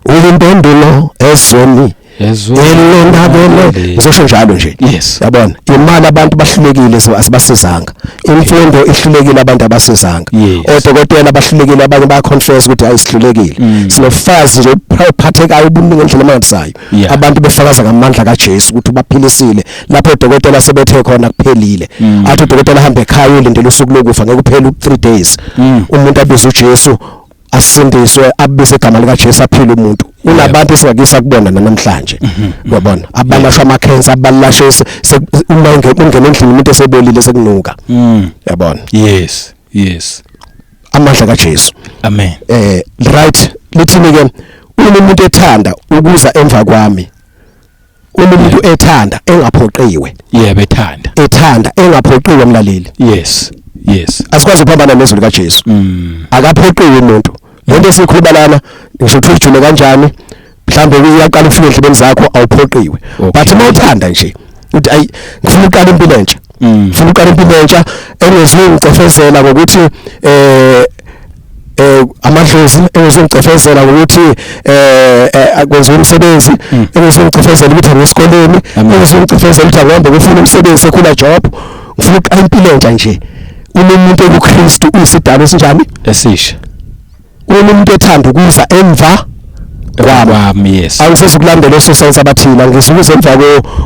uyimpendulo ezweni elonabele. Ngizosho njalo nje. Yabona, imali abantu bahlulekile, asibasizanga. Imfundo ihlulekile, abantu abasizanga. Odokotela bahlulekile, abanye baya confess ukuthi ayisihlulekile. Sinofazi nje uphathekayo ubuningi ngendlela emangalisayo. Abantu befakaza ngamandla kaJesu ukuthi ubaphilisile lapho odokotela sebethe khona kuphelile. Athi udokotela hambe ekhaya ulindele usuku lokufa, ngeke kuphele u3 days. Umuntu abize uJesu, asindiswe, abize igama likaJesu, aphile umuntu. Unabantu esingakisa kubona namhlanje, uyabona, abalashwa ama cancer, abalashwe uma ungena endlini umuntu esebolile, sekunuka. Uyabona? Yes. Amandla kaJesu. Amen. Right, lithini ke? Uma umuntu ethanda ukuza emva kwami, uma umuntu ethanda engaphoqiwe. Yebo, ethanda. Ethanda engaphoqiwe, mlaleli. Yes. Asikwazi ukuphambana nezwi likaJesu. Akaphoqiwe umuntu. Lento esikhuluma lana, ngisho ukuthi ujule kanjani, mhlambe uyaqala ufike endlebeni zakho, awuphoqiwe. But uma uthanda nje uthi, ayi, ngifuna ukuqala impilo entsha, ngifuna ukuqala impilo entsha engezungicefezela ngokuthi amadlozi, engizongicefezela ngokuthi kwenziwe umsebenzi, engizongicefezela ukuthi angisikoleni, engizongicefezela ukuthi angihambe kufuna umsebenzi, sekhula job, ngifuna ukuqala impilo entsha nje. Uma umuntu ekuKristu uyisidalo esinjani? Esisha. Uma umuntu ethanda ukuza emva kwami, Kwami, yes. Angisezukulandela ososayensi abathile, angizukuza emva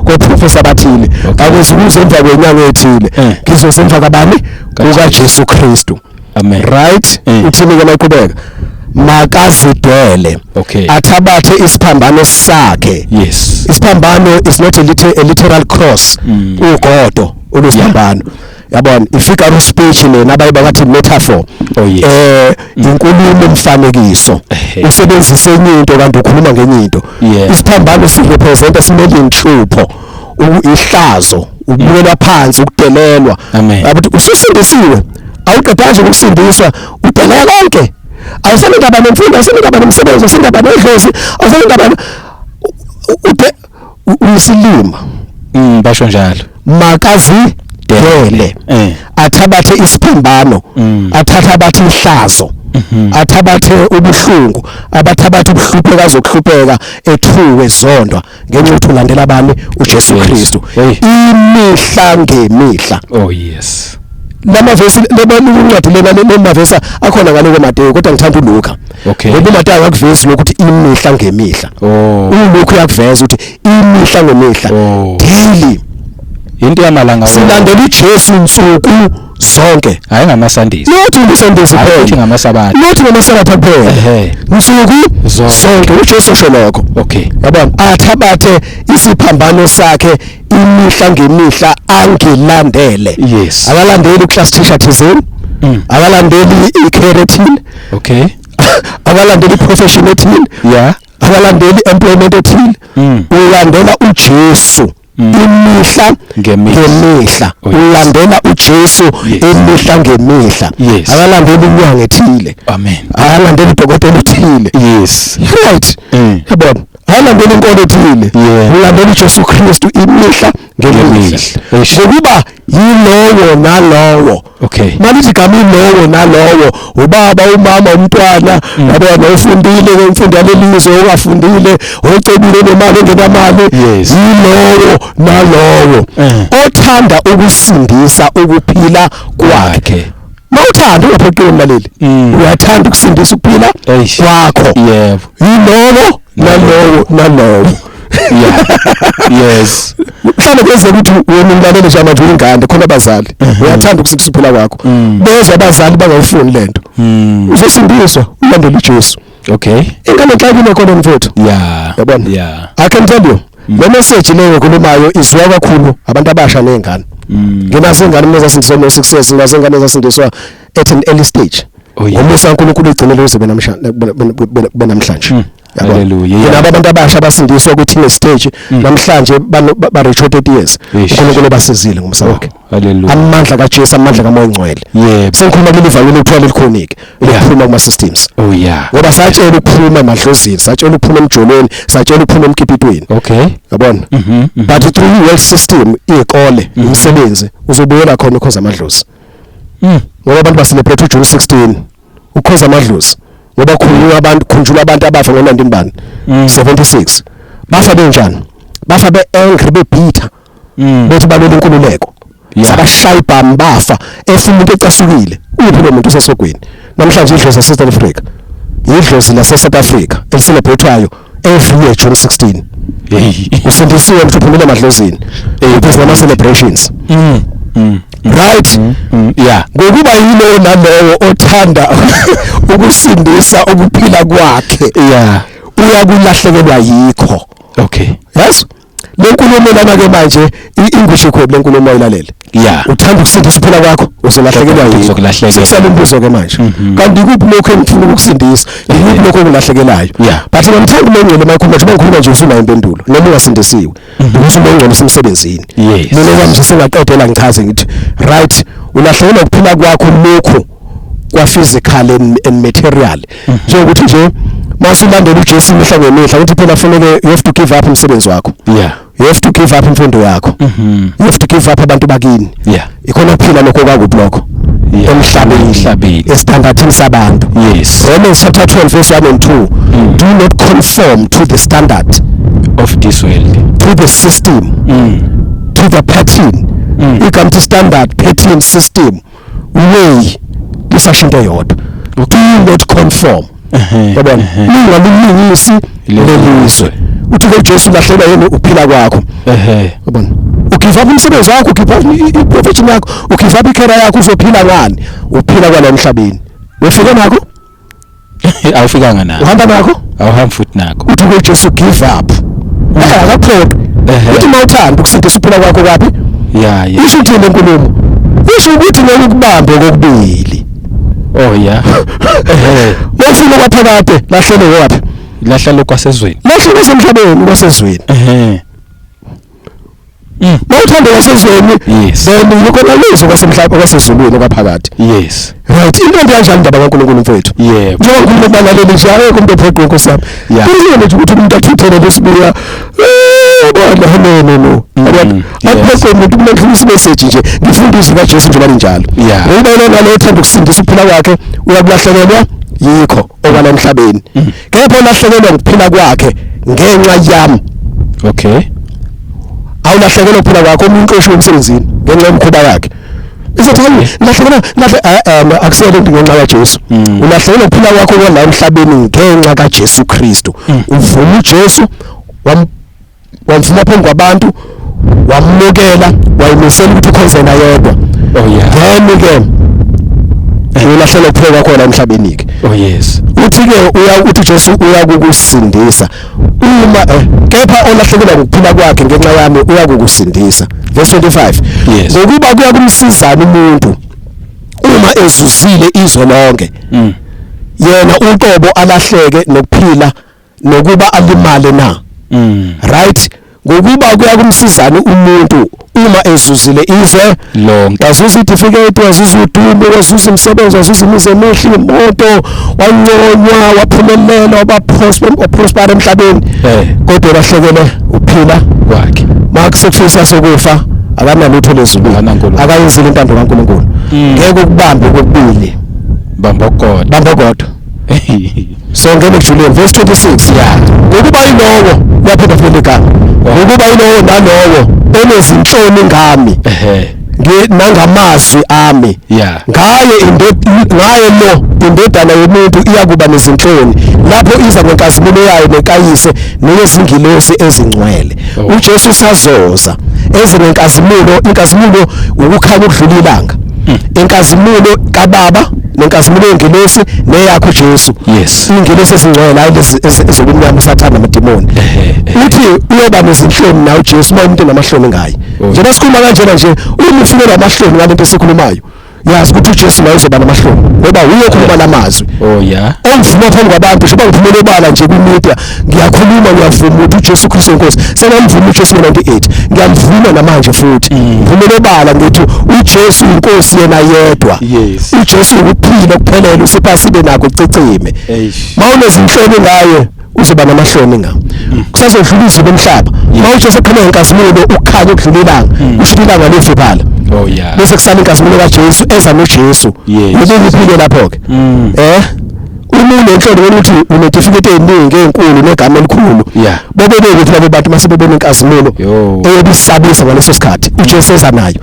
koprofessor abathile, angizukuza emva kwenyanga ethile, ngizoza emva kabani? KukaJesu Kristu. Amen. Right. Uthini ke maqhubeka? Makazidele, athabathe isiphambano sakhe. Isiphambano is not a literal cross, ugodo olusiphambano, yabona, i-figure of speech lena, abaye bakathi metaphor. Inkulumo umfanekiso, usebenzisa enye into kanti ukhuluma ngenye into. Isiphambano sirepresenta, simele inhlupho, ihlazo, ukubukelwa phansi, ukudelelwa. Amen. Yabuthi ususindisiwe, awuqedanga nje ukusindiswa, udelela konke, awusenendaba nemfundo, awusenendaba nomsebenzi, awusenendaba nedlozi, awusenendaba ude uyisilima. Basho njalo. Makazidele, athabathe isiphambano, athatha abathi ihlazo, athabathe ubuhlungu, abathabathe ubuhlupheka, azokuhlupheka, ethuwe, zondwa ngenxa yokuthi ulandela abani? UJesu Jesu. Kristu. Hey. Imihla ngemihla. Oh yes. Lamavesi, incwadi lena, lemavesi akhona ngale kwaMateyu, kodwa ngithanda uLuka, ngoba uMateyu akakuvezi lokhu ukuthi imihla ngemihla. uLuka uyakuveza ukuthi imihla ngemihla, daily. Into yamalanga wonke. Silandela uJesu insuku zonke. Hayi ngamaSundays. Not ngamaSundays Hayi kuphela. futhi ngamaSabatha. Not ngamaSabatha kuphela. Nsuku Zonke. zonke, uJesu usho lokho. Yabona, athabathe isiphambano sakhe imihla ngemihla, angilandele. Akalandeli uclass teacher thizeni, akalandeli icareer ethile, akalandeli iprofession ethile, akalandeli employment ethile. Ulandela uJesu imihla Ngemihla. ngemihla. Oh, yes. Ulandela uJesu imihla ngemihla. Akalandeli inyanga ethile, Amen. akalandeli udokotela othile. Right. Yabona, akalandeli inkolo ethile. Ulandela uJesu Kristu imihla ngemihla. Ngemihla. Eish. Ngokuba yilowo nalowo. Malithi igama yilowo nalowo, ubaba, umama, umntwana, yabona, ufundile imfundo yalelizwe, ongafundile, ocebile, nemali, engenamali, yilowo nalowo othanda ukusindisa ukuphila kwakhe. Mawuthanda, ungaphoqiwe, mlaleli, uyathanda ukusindisa ukuphila Eish. kwakho, yilowo nalowo nalowo. Yes. Mhlawumbe kwenzeka ukuthi wena umlaleli nje manje uyingane, khona abazali, uyathanda ukusindisa ukuphila kwakho, bezwe abazali bangayifuni lento, uzosindiswa ulandele uJesu. Ingane xa kule khona, mfethu. Yabona, I can tell you, le message leyo ngikhulumayo izwiwa kakhulu abantu abasha nezingane. Nginazo ingane mina ezasindiswa no 6 years, nginazo ingane ezasindiswa at an early stage. Ngomusa kaNkulunkulu igcinele uze benamhlanje. Yabona? Hallelujah. Nginabo abantu abasha abasindiswa ku teenage stage, namhlanje ba reach 30 years. Eish. uNkulunkulu basizile ngomusa wakhe. Hallelujah. Amandla kaJesu, amandla kaMoya oNgcwele. Sengikhuluma kuleli vangeli okuthiwa lelikhonike, ukuphuma kuma systems. Oh yeah. Ngoba satshela ukuphuma emadlozini, satshela ukuphuma emjolweni, satshela ukuphuma emkipitweni. Yabona? But through world system, izikole, imisebenzi, uzobuyela khona ukhoza amadlozi. Ngoba abantu ba-celebrate uJune 16, ukhoza amadlozi, ngoba khulunywa abantu, khunjulwa abantu abafa ngo-19 bani, 76. Bafa benjani? Bafa be-angry, be-bitter, bethi balwela inkululeko. Sabashaya ibhamu, bafa. Efa umuntu ecasukile. Uphi lo muntu? Usesogweni namhlanje. Idlozi lase-South Africa, idlozi lase-South Africa eli-celebrate-wayo every year June 16. Hey. Usindisiwe mntu, uphumile emadlozini, because nama-celebrations. Right? Yeah. Ngokuba yilowo nalowo othanda ukusindisa ukuphila kwakhe uyakulahlekelwa yikho. Yes, le nkulumo lana ke manje i-English code, le nkulumo ayilalele. Uthanda ukusindisa ukuphila kwakho, uzolahlekelwa yikho. Uzokulahlekelwa. Sekusala umbuzo ke manje, kanti kuphi lokho engifuna ukukusindisa, yikuphi lokho engilahlekelwayo? But ngimthanda uMoya oNgcwele mayikhuluma nje, mangikhuluma nje usunayo impendulo noma ungasindisiwe, because uMoya oNgcwele usemsebenzini. Mina kwami nje sengaqedela, ngichaze ngithi right, ulahlekelwa ukuphila kwakho lokhu kwa physical and material, njengokuthi nje masulandela uJesu imihla ngemihla, ukuthi phela kufanele you have to give up umsebenzi wakho, you have to give up imfundo yakho, you have to give up abantu bakini. Ikhona ukuphila lokho kwakuphi lokho? Emhlabeni. Emhlabeni. Esithandathini sabantu. Romans chapter 12 verse 1 and 2, do not conform to the standard of this world, to the system, to the pattern. Igama lithi standard, pattern, system, way, lisasho into eyodwa. Do not conform. Yabona, ningalilingisi lelizwe. Uthi ke Jesu, lahlelwa yini uphila kwakho. Yabona, u-give up umsebenzi wakho, u-give up i-profession yakho, u-give up i-career yakho, uzophila ngani? Uphila kwala emhlabeni, ufike nakho? Awufikanga nakho. Uhamba nakho? Awuhambi futhi nakho. Uthi ke Jesu, give up. Akaphoqi. Uthi mawuthanda ukusindisa uphila kwakho kwapi? Isho ukuthi le nkulumo isho ukuthi ngeke ukubambe kokubili. Oh yeah. Mawufuna kwaphakade, lahlele wapi? Lahla lokho kwasezweni. Lahlele kwasemhlabeni, kwasezweni. Mawuthanda kwasezweni, then yikhona lizwe kwasemhlabeni, kwasezulwini, kwaphakade. Right, into nje kanjani indaba kaNkulunkulu, mfowethu. Njengoba ngikhuluma kubalaleli nje, akekho umuntu ophoqwe, Nkosi yami. Kuyini nje ukuthi umuntu athuthele lesibuya, yabona, no, no, no. Yabona, akuphoqwe umuntu. Kumele ngidlulise message nje, ngifundise kaJesu njengoba linjalo. Ngoba yena nalo othanda ukusindisa ukuphila kwakhe uyakulahlekelwa yikho okwala emhlabeni, kepha olahlekelwa ukuphila kwakhe ngenxa yami. Awulahlekelwa ukuphila kwakho. Umuntu oxoshiwe emsebenzini ngenxa yomkhuba yakhe, izothi hayi, ngilahlekelwa, ngilahle akusele into ngenxa kaJesu. Ulahlekelwa ukuphila kwakho kwala emhlabeni ngenxa kaJesu Kristu. Uvuma uJesu, wamvuma phambi kwabantu, wamukela, wayimisela ukuthi ukhonze yena yedwa. Then ke ulahlekelwa ukuphila kwakho la emhlabeni ke. Uthi ke uya, uthi Jesu uyakukusindisa uma kepha olahlekelwa ukuphila kwakhe ngenxa yami uyakukusindisa. Verse 25. Ngokuba kuya kumsizana umuntu uma ezuzile izwe lonke, yena uqobo alahleke nokuphila, nokuba alimale na? Right, ngokuba kuya kumsizana umuntu uma ezuzile izwe lonke. Wazuza certificate, wazuza udumo, wazuza umsebenzi, wazuza imizi emihle, imoto, wanconywa, waphumelela, waba prosper, wa-prosper emhlabeni, kodwa ulahlekelwe uphila kwakhe. Makusekufisa sokufa, akanalutho lezulwini. Akanankulunkulu. Akayenzile intando kaNkulunkulu. Ngeke ukubambe kokubili. Bamba kodwa. Bamba kodwa. So ngene kujuleni, verse 26. Ngokuba yilowo, uyaphinda futhi igama, ngokuba yilowo nalowo onezinhloni ngami nangamazwi ami, ngaye lo indodana yomuntu iyakuba nezinhloni lapho iza ngenkazimulo yayo nekayise neyezingilosi ezingcwele. uJesu usazoza eze ngenkazimulo. Inkazimulo ukukhanya okudlula ilanga, inkazimulo kaBaba nenkazimulo yengilosi neyakho uJesu. Ingilosi ezingcwele, hayi lezi ezokumnyama, usathana namadimoni. Uthi uyoba nezinhloni nawe uJesu uma umuntu enamahloni ngaye. Njengoba sikhuluma kanjena nje, uma ufikela amahloni ngalento esikhulumayo, yazi ukuthi uJesu naye uzoba namahloni, ngoba uye okhuluma lamazwi. Ongivuma phambi kwabantu, njengoba ngiphumele obala nje kwi-media, ngiyakhuluma, ngiyavuma ukuthi uJesu Kristu inkosi. Sengamvuma uJesu ngo-98, ngiyamvuma namanje futhi. Ngivumele obala ngithi uJesu inkosi yena yedwa. uJesu ukuphila okuphelele, usipha sibe nakho kucicime. Mawunezinhloni ngaye, uzoba namahloni ngawo. Kusazodlula izulu, umhlaba. Mawujesu ephuma ngenkazimulo, ukukhanya okudlula ilanga, kusho ilanga liyofiphala. Oh yeah. Bese kusala inkazimulo kaJesu eza noJesu. Ubuphile lapho ke. Uma unenhlolo ukuthi unetifiketi eziningi ezinkulu negama elikhulu, bobe bekuthi labo bantu mase bebona inkazimulo eyobisabisa ngaleso sikhathi uJesu eza nayo,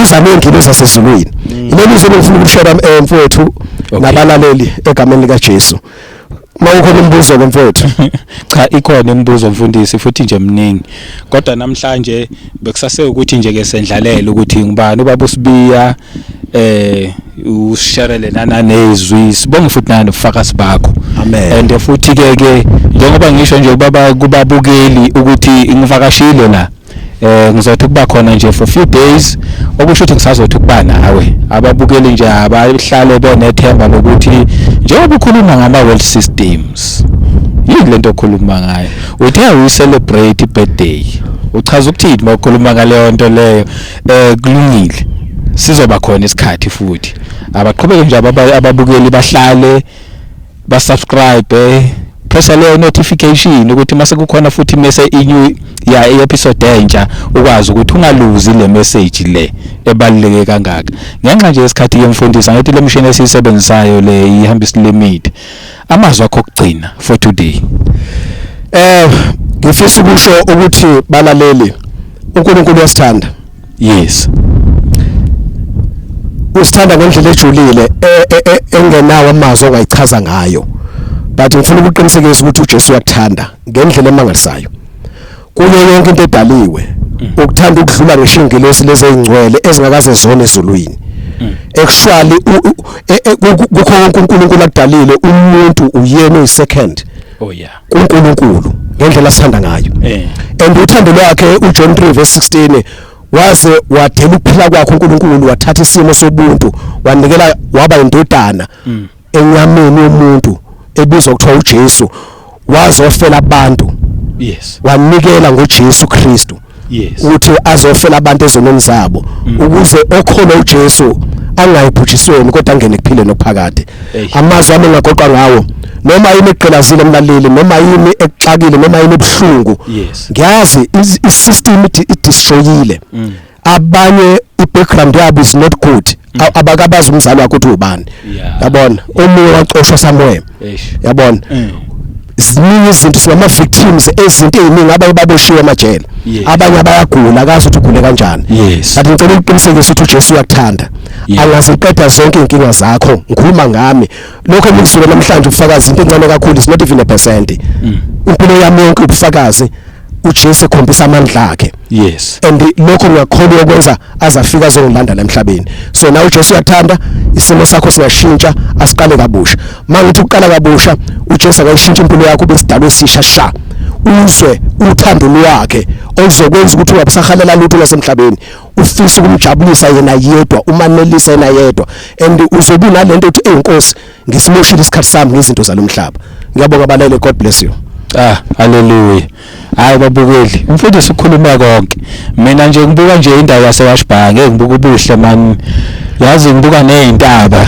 uza ney'ngilosi zasezulwini. Ileli zwi engifuna ukushare mfowethu nabalaleli egameni likaJesu. Mawukhona umbuzo ke mfowethu? Cha, ikhona imibuzo mfundisi, futhi nje mningi, kodwa namhlanje bekusase ukuthi nje ke sendlalele ukuthi ngubani ubaba uSibiya, usharele nana nezwi. Sibonge futhi nani ubufakazi bakho. Amen. And futhi ke ke njengoba ngisho nje ubaba kubabukeli ukuthi ngivakashile la, ngizothi kuba khona nje for few days, okusho ukuthi ngisazothi kuba nawe. Ababukeli nje abahlale benethemba lokuthi njengoba ukhuluma ngama world systems, yini lento okhuluma ngayo? Uthe uyi celebrate birthday, uchaza ukuthini mawukhuluma ngaleyo nto leyo? Kulungile, sizoba khona isikhathi futhi. Abaqhubeke nje ababukeli bahlale basubscribe, pressa leyo notification ukuthi mase kukhona futhi mase i-new ya i-episode entsha ukwazi ukuthi ungaluzi le message le ebaluleke kangaka. Ngenxa nje yesikhathi yemfundiso, angithi le mshini esiyisebenzisayo le ihamba isilimit. Amazwi akho okugcina for today? Ngifisa ukusho ukuthi balaleli, uNkulunkulu uyasithanda. Usithanda ngendlela ejulile engenawo amazwi ongayichaza ngayo, but ngifuna ukuqinisekisa ukuthi uJesu uyakuthanda ngendlela emangalisayo. Kuyo yonke into edaliwe ukuthanda ukudlula ngisho ingilosi lezi ezingcwele ezingakaze zona ezulwini. Actually kukho konke uNkulunkulu akudalile, umuntu uyena oyi-second Oh yeah. kuNkulunkulu ngendlela asithanda ngayo. And uthando lwakhe, uJohn 3 verse 16, waze wadela ukuphila kwakhe uNkulunkulu, wathatha isimo sobuntu, wanikela, waba indodana enyameni yomuntu ebizwa kuthiwa uJesu, wazofela abantu. Wanikela ngoJesu Kristu ukuthi azofela abantu ezonweni zabo, ukuze okhona uJesu angayibhujisweni kodwa angene ekuphileni okuphakade. Amazwi ami engagoqa ngawo, noma yini egqilazile emlaleli, noma yini ekuxakile, noma yini ebuhlungu, ngiyazi i-system idestroyile abanye, i-background yabo is not good. Abakabazi umzali wakhe ukuthi ubani. Yabona, omunye wacoshwa somewhere. Yabona, ziningi izinto, sinama victims ezinto eziningi, abanye baboshiwe emajele, abanye bayagula, akazi ukuthi ugule kanjani. But ngicela ukuqinisekisa ukuthi uJesu uyakuthanda. Angaziqeda zonke inkinga zakho. Ngikhuluma ngami, lokho engikusuke namhlanje ubufakazi, into encane kakhulu, is not even a percent. Impilo yami yonke ubufakazi, uJesu ekhombisa amandla akhe. And lokho ngiyakholwa ukwenza azafika azongilanda la emhlabeni. So nawe uJesu uyathanda, isimo sakho singashintsha, asiqale kabusha. Mangithi ukuqala kabusha, uJesu akayishintsha impilo yakho ube sidalwe esisha sha, uzwe uthando lwakhe oluzokwenza ukuthi ungabusahalela lutho lwasemhlabeni, ufisa ukumjabulisa yena yedwa, umanelisa yena yedwa, and uzobe unalento uthi, "Ey Nkosi, ngisimoshile isikhathi sami ngezinto zalomhlaba." Ngiyabonga balele, God bless you. Ah, haleluya. Hayi babukeli, umfundisi ukhuluma konke. Mina nje ngibuka nje indawo yaseWashbang, ngeke ngibuka ubuhle man. Yazi ngibuka nezintaba.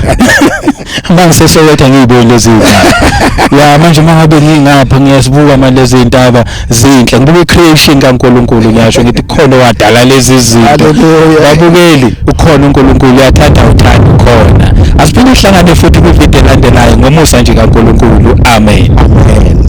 MangiseSoweto ngiyiboni lezi zintaba. Ya, manje mangabe ngingapha ngiyasibuka manje lezi zintaba zinhle. Ngibuka i-creation kaNkuluNkulu, ngiyasho ngithi khona wadala lezi zinto. Hallelujah. Babukeli, ukhona uNkulunkulu, uyathanda uthanda ukhona. Asiphinde sihlangane futhi kwivideo elandelayo ngomusa nje kaNkuluNkulu. Amen. Amen.